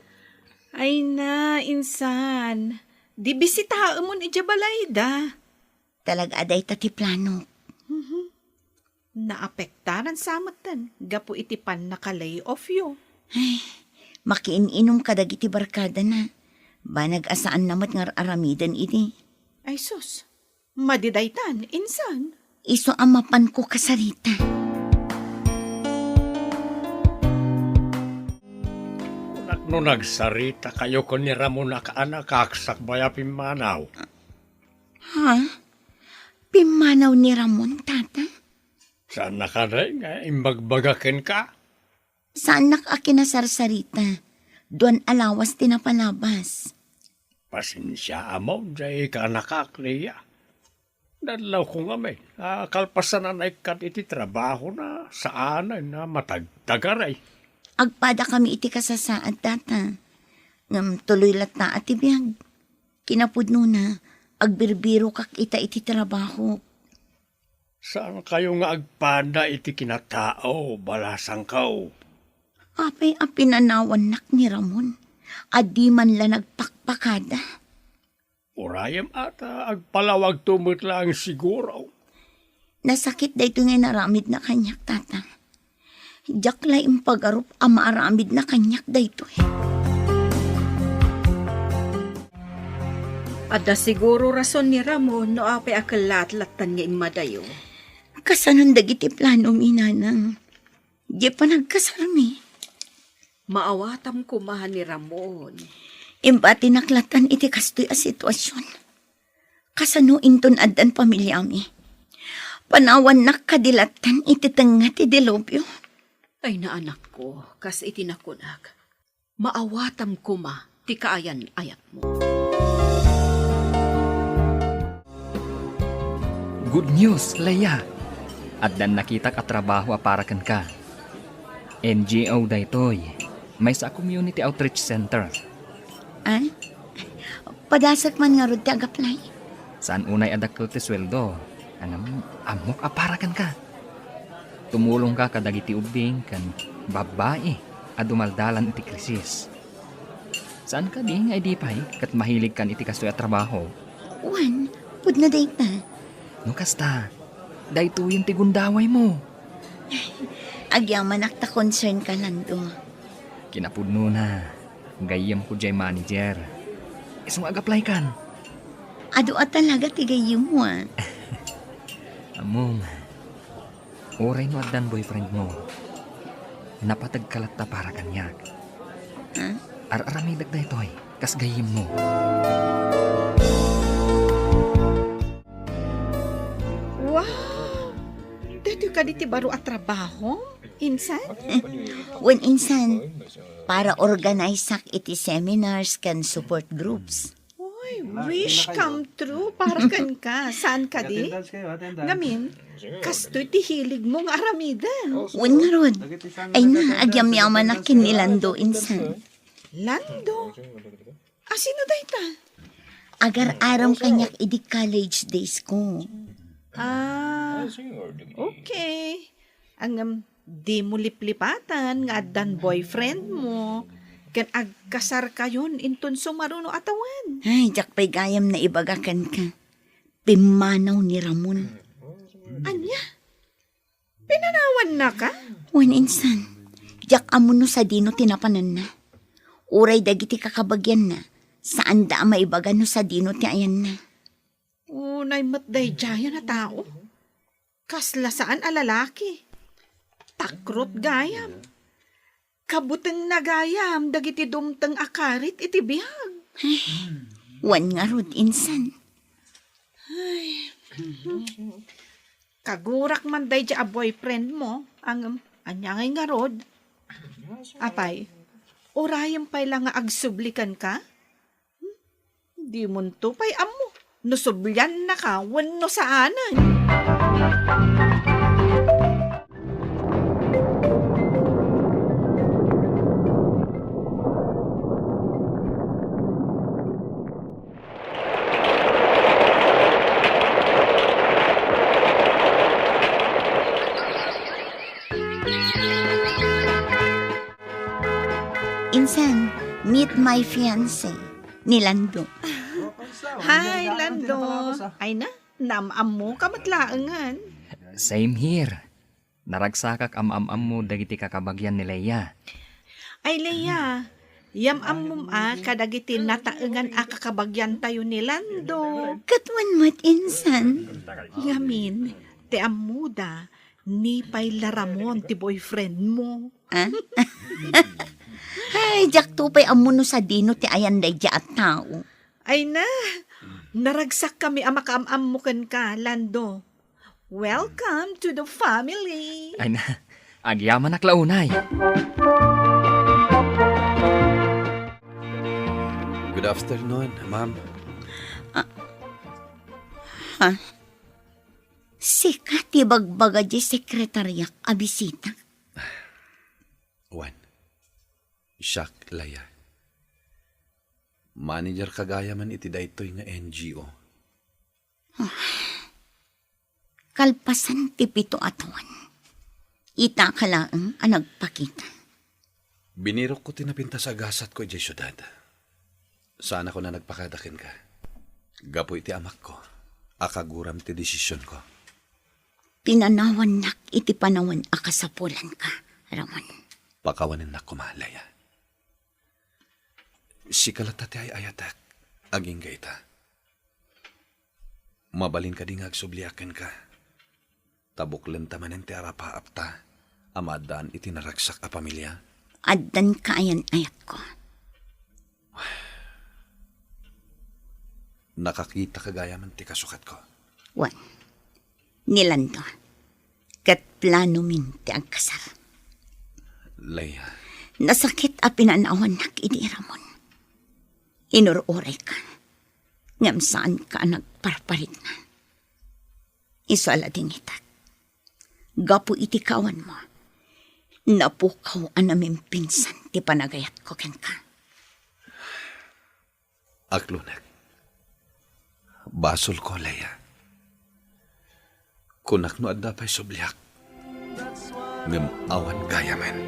Ay na, insan. Di bisitaemon idiay balayda. Talaga a dayta ti planok. Mhm. Naapektaran sa metten gapu iti pannaka-layoff yo. Ay, makiin-inum kadagiti barkadana. Banag a saanna met nga ar-aramiden idi. Ay sus, madi daytan, insan? Isu a mapanko kasarita. Kunak no nagsarita kayo ken ni Ramon a kaanakak sakbay a pimmanaw. Ha? Pimmanaw ni Ramon, tata? Saanna kadi nga imbagbaga kenka? Saannak a kinasarsarita. Duan a lawas ti napalabas. Pasensia a mo, jay kaanakak, Leia. Nadlawko ngamin a kalpasan a naikkat iti trabahona, saanen a matagtagaray. Agpadakami iti kasasaad, tata. Ngem tuloy latta a ti biag. Kinapudnona, agbirbirokak ita iti trabaho. Saankayo nga agpada iti kinatao, balasangko? Apay a pinanawannak ni Ramon a di man la nagpakpakada? Urayem ata, agpalawagto met laeng siguro. Nasakit daytoy nga inaramidna kaniak, tata. Diak la impagarup a maaramidna kaniak daytoy. Adda siguro rason ni Ramon no apay a kellatlattan nga immadayo. Kasanon dagiti planomi, nanang? Diay panagkasarmi. Maawatam koma ni Ramon. Imbatinak lattan iti kastoy a sitwasion. Kasano inton addan pamiliami? Panawannak kadi lattan iti tengnga ti dilubyo? Ay, naanakko, kas iti nakunak, maawatam koma ti kaayan-ayatmo. Good news, Leia! Addan nakitak a trabaho a para kenka. N G O daytoy. Maysa a community outreach center. Ah? Padasek man ngarud ti ag-apply? Saan unay a dakkel ti sueldo. Ngem, ammok a para kenka. Tumulongka kadagiti ubbing ken babbai a dumaldalan iti krisis. Saan kadi nga idi pay ket mahiligkan iti kastoy a trabaho? Wen, pudno dayta. No kasta, daytoyen ti gundawaymo. Agyamanak ta concern ka, Lando. Kinapudnona, gayyemko jay manager. Isu nga ag-apply kan. Adu a talaga ti gayyemmo, ah. Ammom, uray no addan boyfriendmo, napategka latta para kaniak. Ha? Ar-aramidek daytoy, kas gayyemmo. Wow! Daytoy kadi ti baro a trabaho, insan? Wen, insan, para organize-ak iti seminars ken support groups. Oy, wish come true para kenka. Saan kadi? Attendance kayo, attendance. Ngamin, kastoy ti hiligmo nga aramiden. Wen ngarud. Ay na, agyamyamanak ken ni Lando, insan. Lando? A, sino dayta? Agar-aram kaniak idi college days ko. Ah, okay. Ngem, dimo liplipatan nga addan boyfriendmo, ken agkasarkayon inton sumaruno a tawen. Ay, diak pay gayam naibaga kenka. Pimmanaw ni Ramon. Ania? Pinanawannaka? Wen, insan, diak ammo no sadino ti napananna. Uray dagiti kakabagianna, saanda a maibaga no sadino ti ayanna. Unay met daydiayen a tao. Kasla saan a lalaki. Takrot gayam. Kabutengna gayam dagiti dumteng a karit iti biag. Wen ngarud, insan. Ay. Kagurak man daydi a boyfriendmo, ngem ania ngay ngarud? Apay, urayem pay la nga agsubli kenka? Hmm? Dimonto pay ammo no subliannaka wenno saanen. Insan, meet my fiancé, ni Lando. Hi, Lando. Ay na, naam-ammoka met laengen. Same here. Naragsakak a maam-ammo dagiti kakabagian ni Leia. Ay, Leia, yam-ammom a kadagiti nataengan a kakabagiantayo ni Lando. Ket wen met, insan. Ngamin, ti ammoda, ni pay la Ramon ti boyfriend mo. Ah? Ay, diak to pay ammo no sadino ti ayan daydiay a tao. Ay na, naragsakkami a makaam-ammo kenka, Lando. Welcome to the family! Ay na, agyamanak la unay. Good afternoon, ma'am. Ah, ha? Sika ti bagbaga di sekretariak a bisita? Wen, siak, Leia. Manager ka gayamen iti daytoy nga N G O. Kalpasan ti pito a tawen, itaka laeng a nagpakita. Binirokko ti napintas a gasatko idiay siudad. Saanakon a nagpakada kenka. Gapu iti amakko, akaguram ti desisionko. Pinanawannak iti panawen a kasapulanka, Ramon. Pakawanennak koma, Leia. Sika latta ti ay-ayatek, agingga ita. Mabalin kadi nga agsubliak kenka? Ta buklenta manen ti arapaapta a maaddaan iti naragsak a pamilia. Addan kaayan-ayatko. Nakakita ka gayamen ti kasukatko. Wen, ni Lando, ket planomin ti agkasar. Leia. Nasakit a pinanawannak idi Ramon. Inur-urayka, ngem saanka a nagparparikna. Isu a ladingitak. Gapu iti kaawanmo, napukaw a namimpinsan ti panagayatko kenka. Aklonek. Basolko, Leia. Kunak no adda pay subliak. Ngem awan gayamen.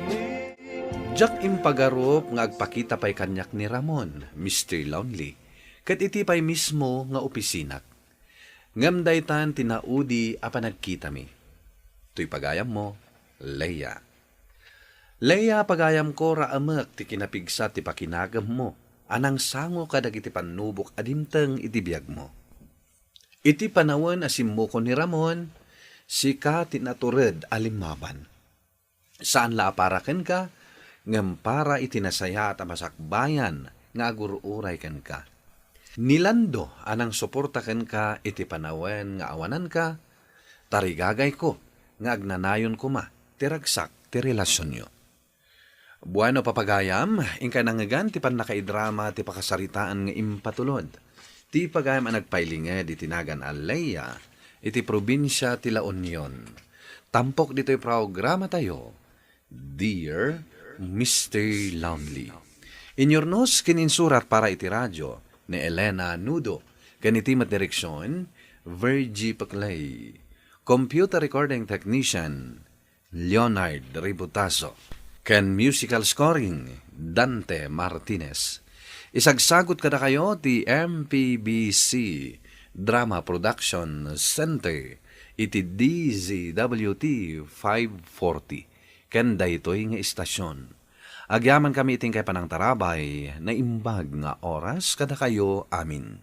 Diak impagarup nga agpakita pay kaniak ni Ramon, Mister Lonely, ket iti pay mismo nga opisinak. Ngem daytan ti naudi a panagkitami. Toy pagayammo, Leia. Leia, pagayamko, raamek ti kinapigsa ti pakinagemmo a nangsango kadagiti pannubok a dimteng iti biagmo. Iti panawen a simmukon ni Ramon, sika ti natured a limmaban. Saan la a para kenka, ngem para iti nasayaat a masakbayan nga agur-uray kenka. Ni Lando a nangsuporta kenka iti panawen nga awananka, tarigagayko nga agnanayon koma ti ragsak ti relasionyo. Bueno, papagayam, inkay nangngegan ti pannakaidrama ti pakasaritaan nga impatulod ti pagayam a nagpailinged iti nagan a Leia iti probinsia ti La Union. Tampok ditoy programatayo, Dear Mister Lonely. Inyurnos ken insurat para iti radio ni Elena Nudo, ken iti met direksion, Virgie Paclay. Computer recording technician, Leonard Ributaso, ken musical scoring, Dante Martinez. Isagsagut kadakayo ti M P B C Drama Production Center iti D Z W T five forty, ken daytoy nga istasion. Agyamankami iti inkay panangtarabay, naimbag nga oras kadakayo amin.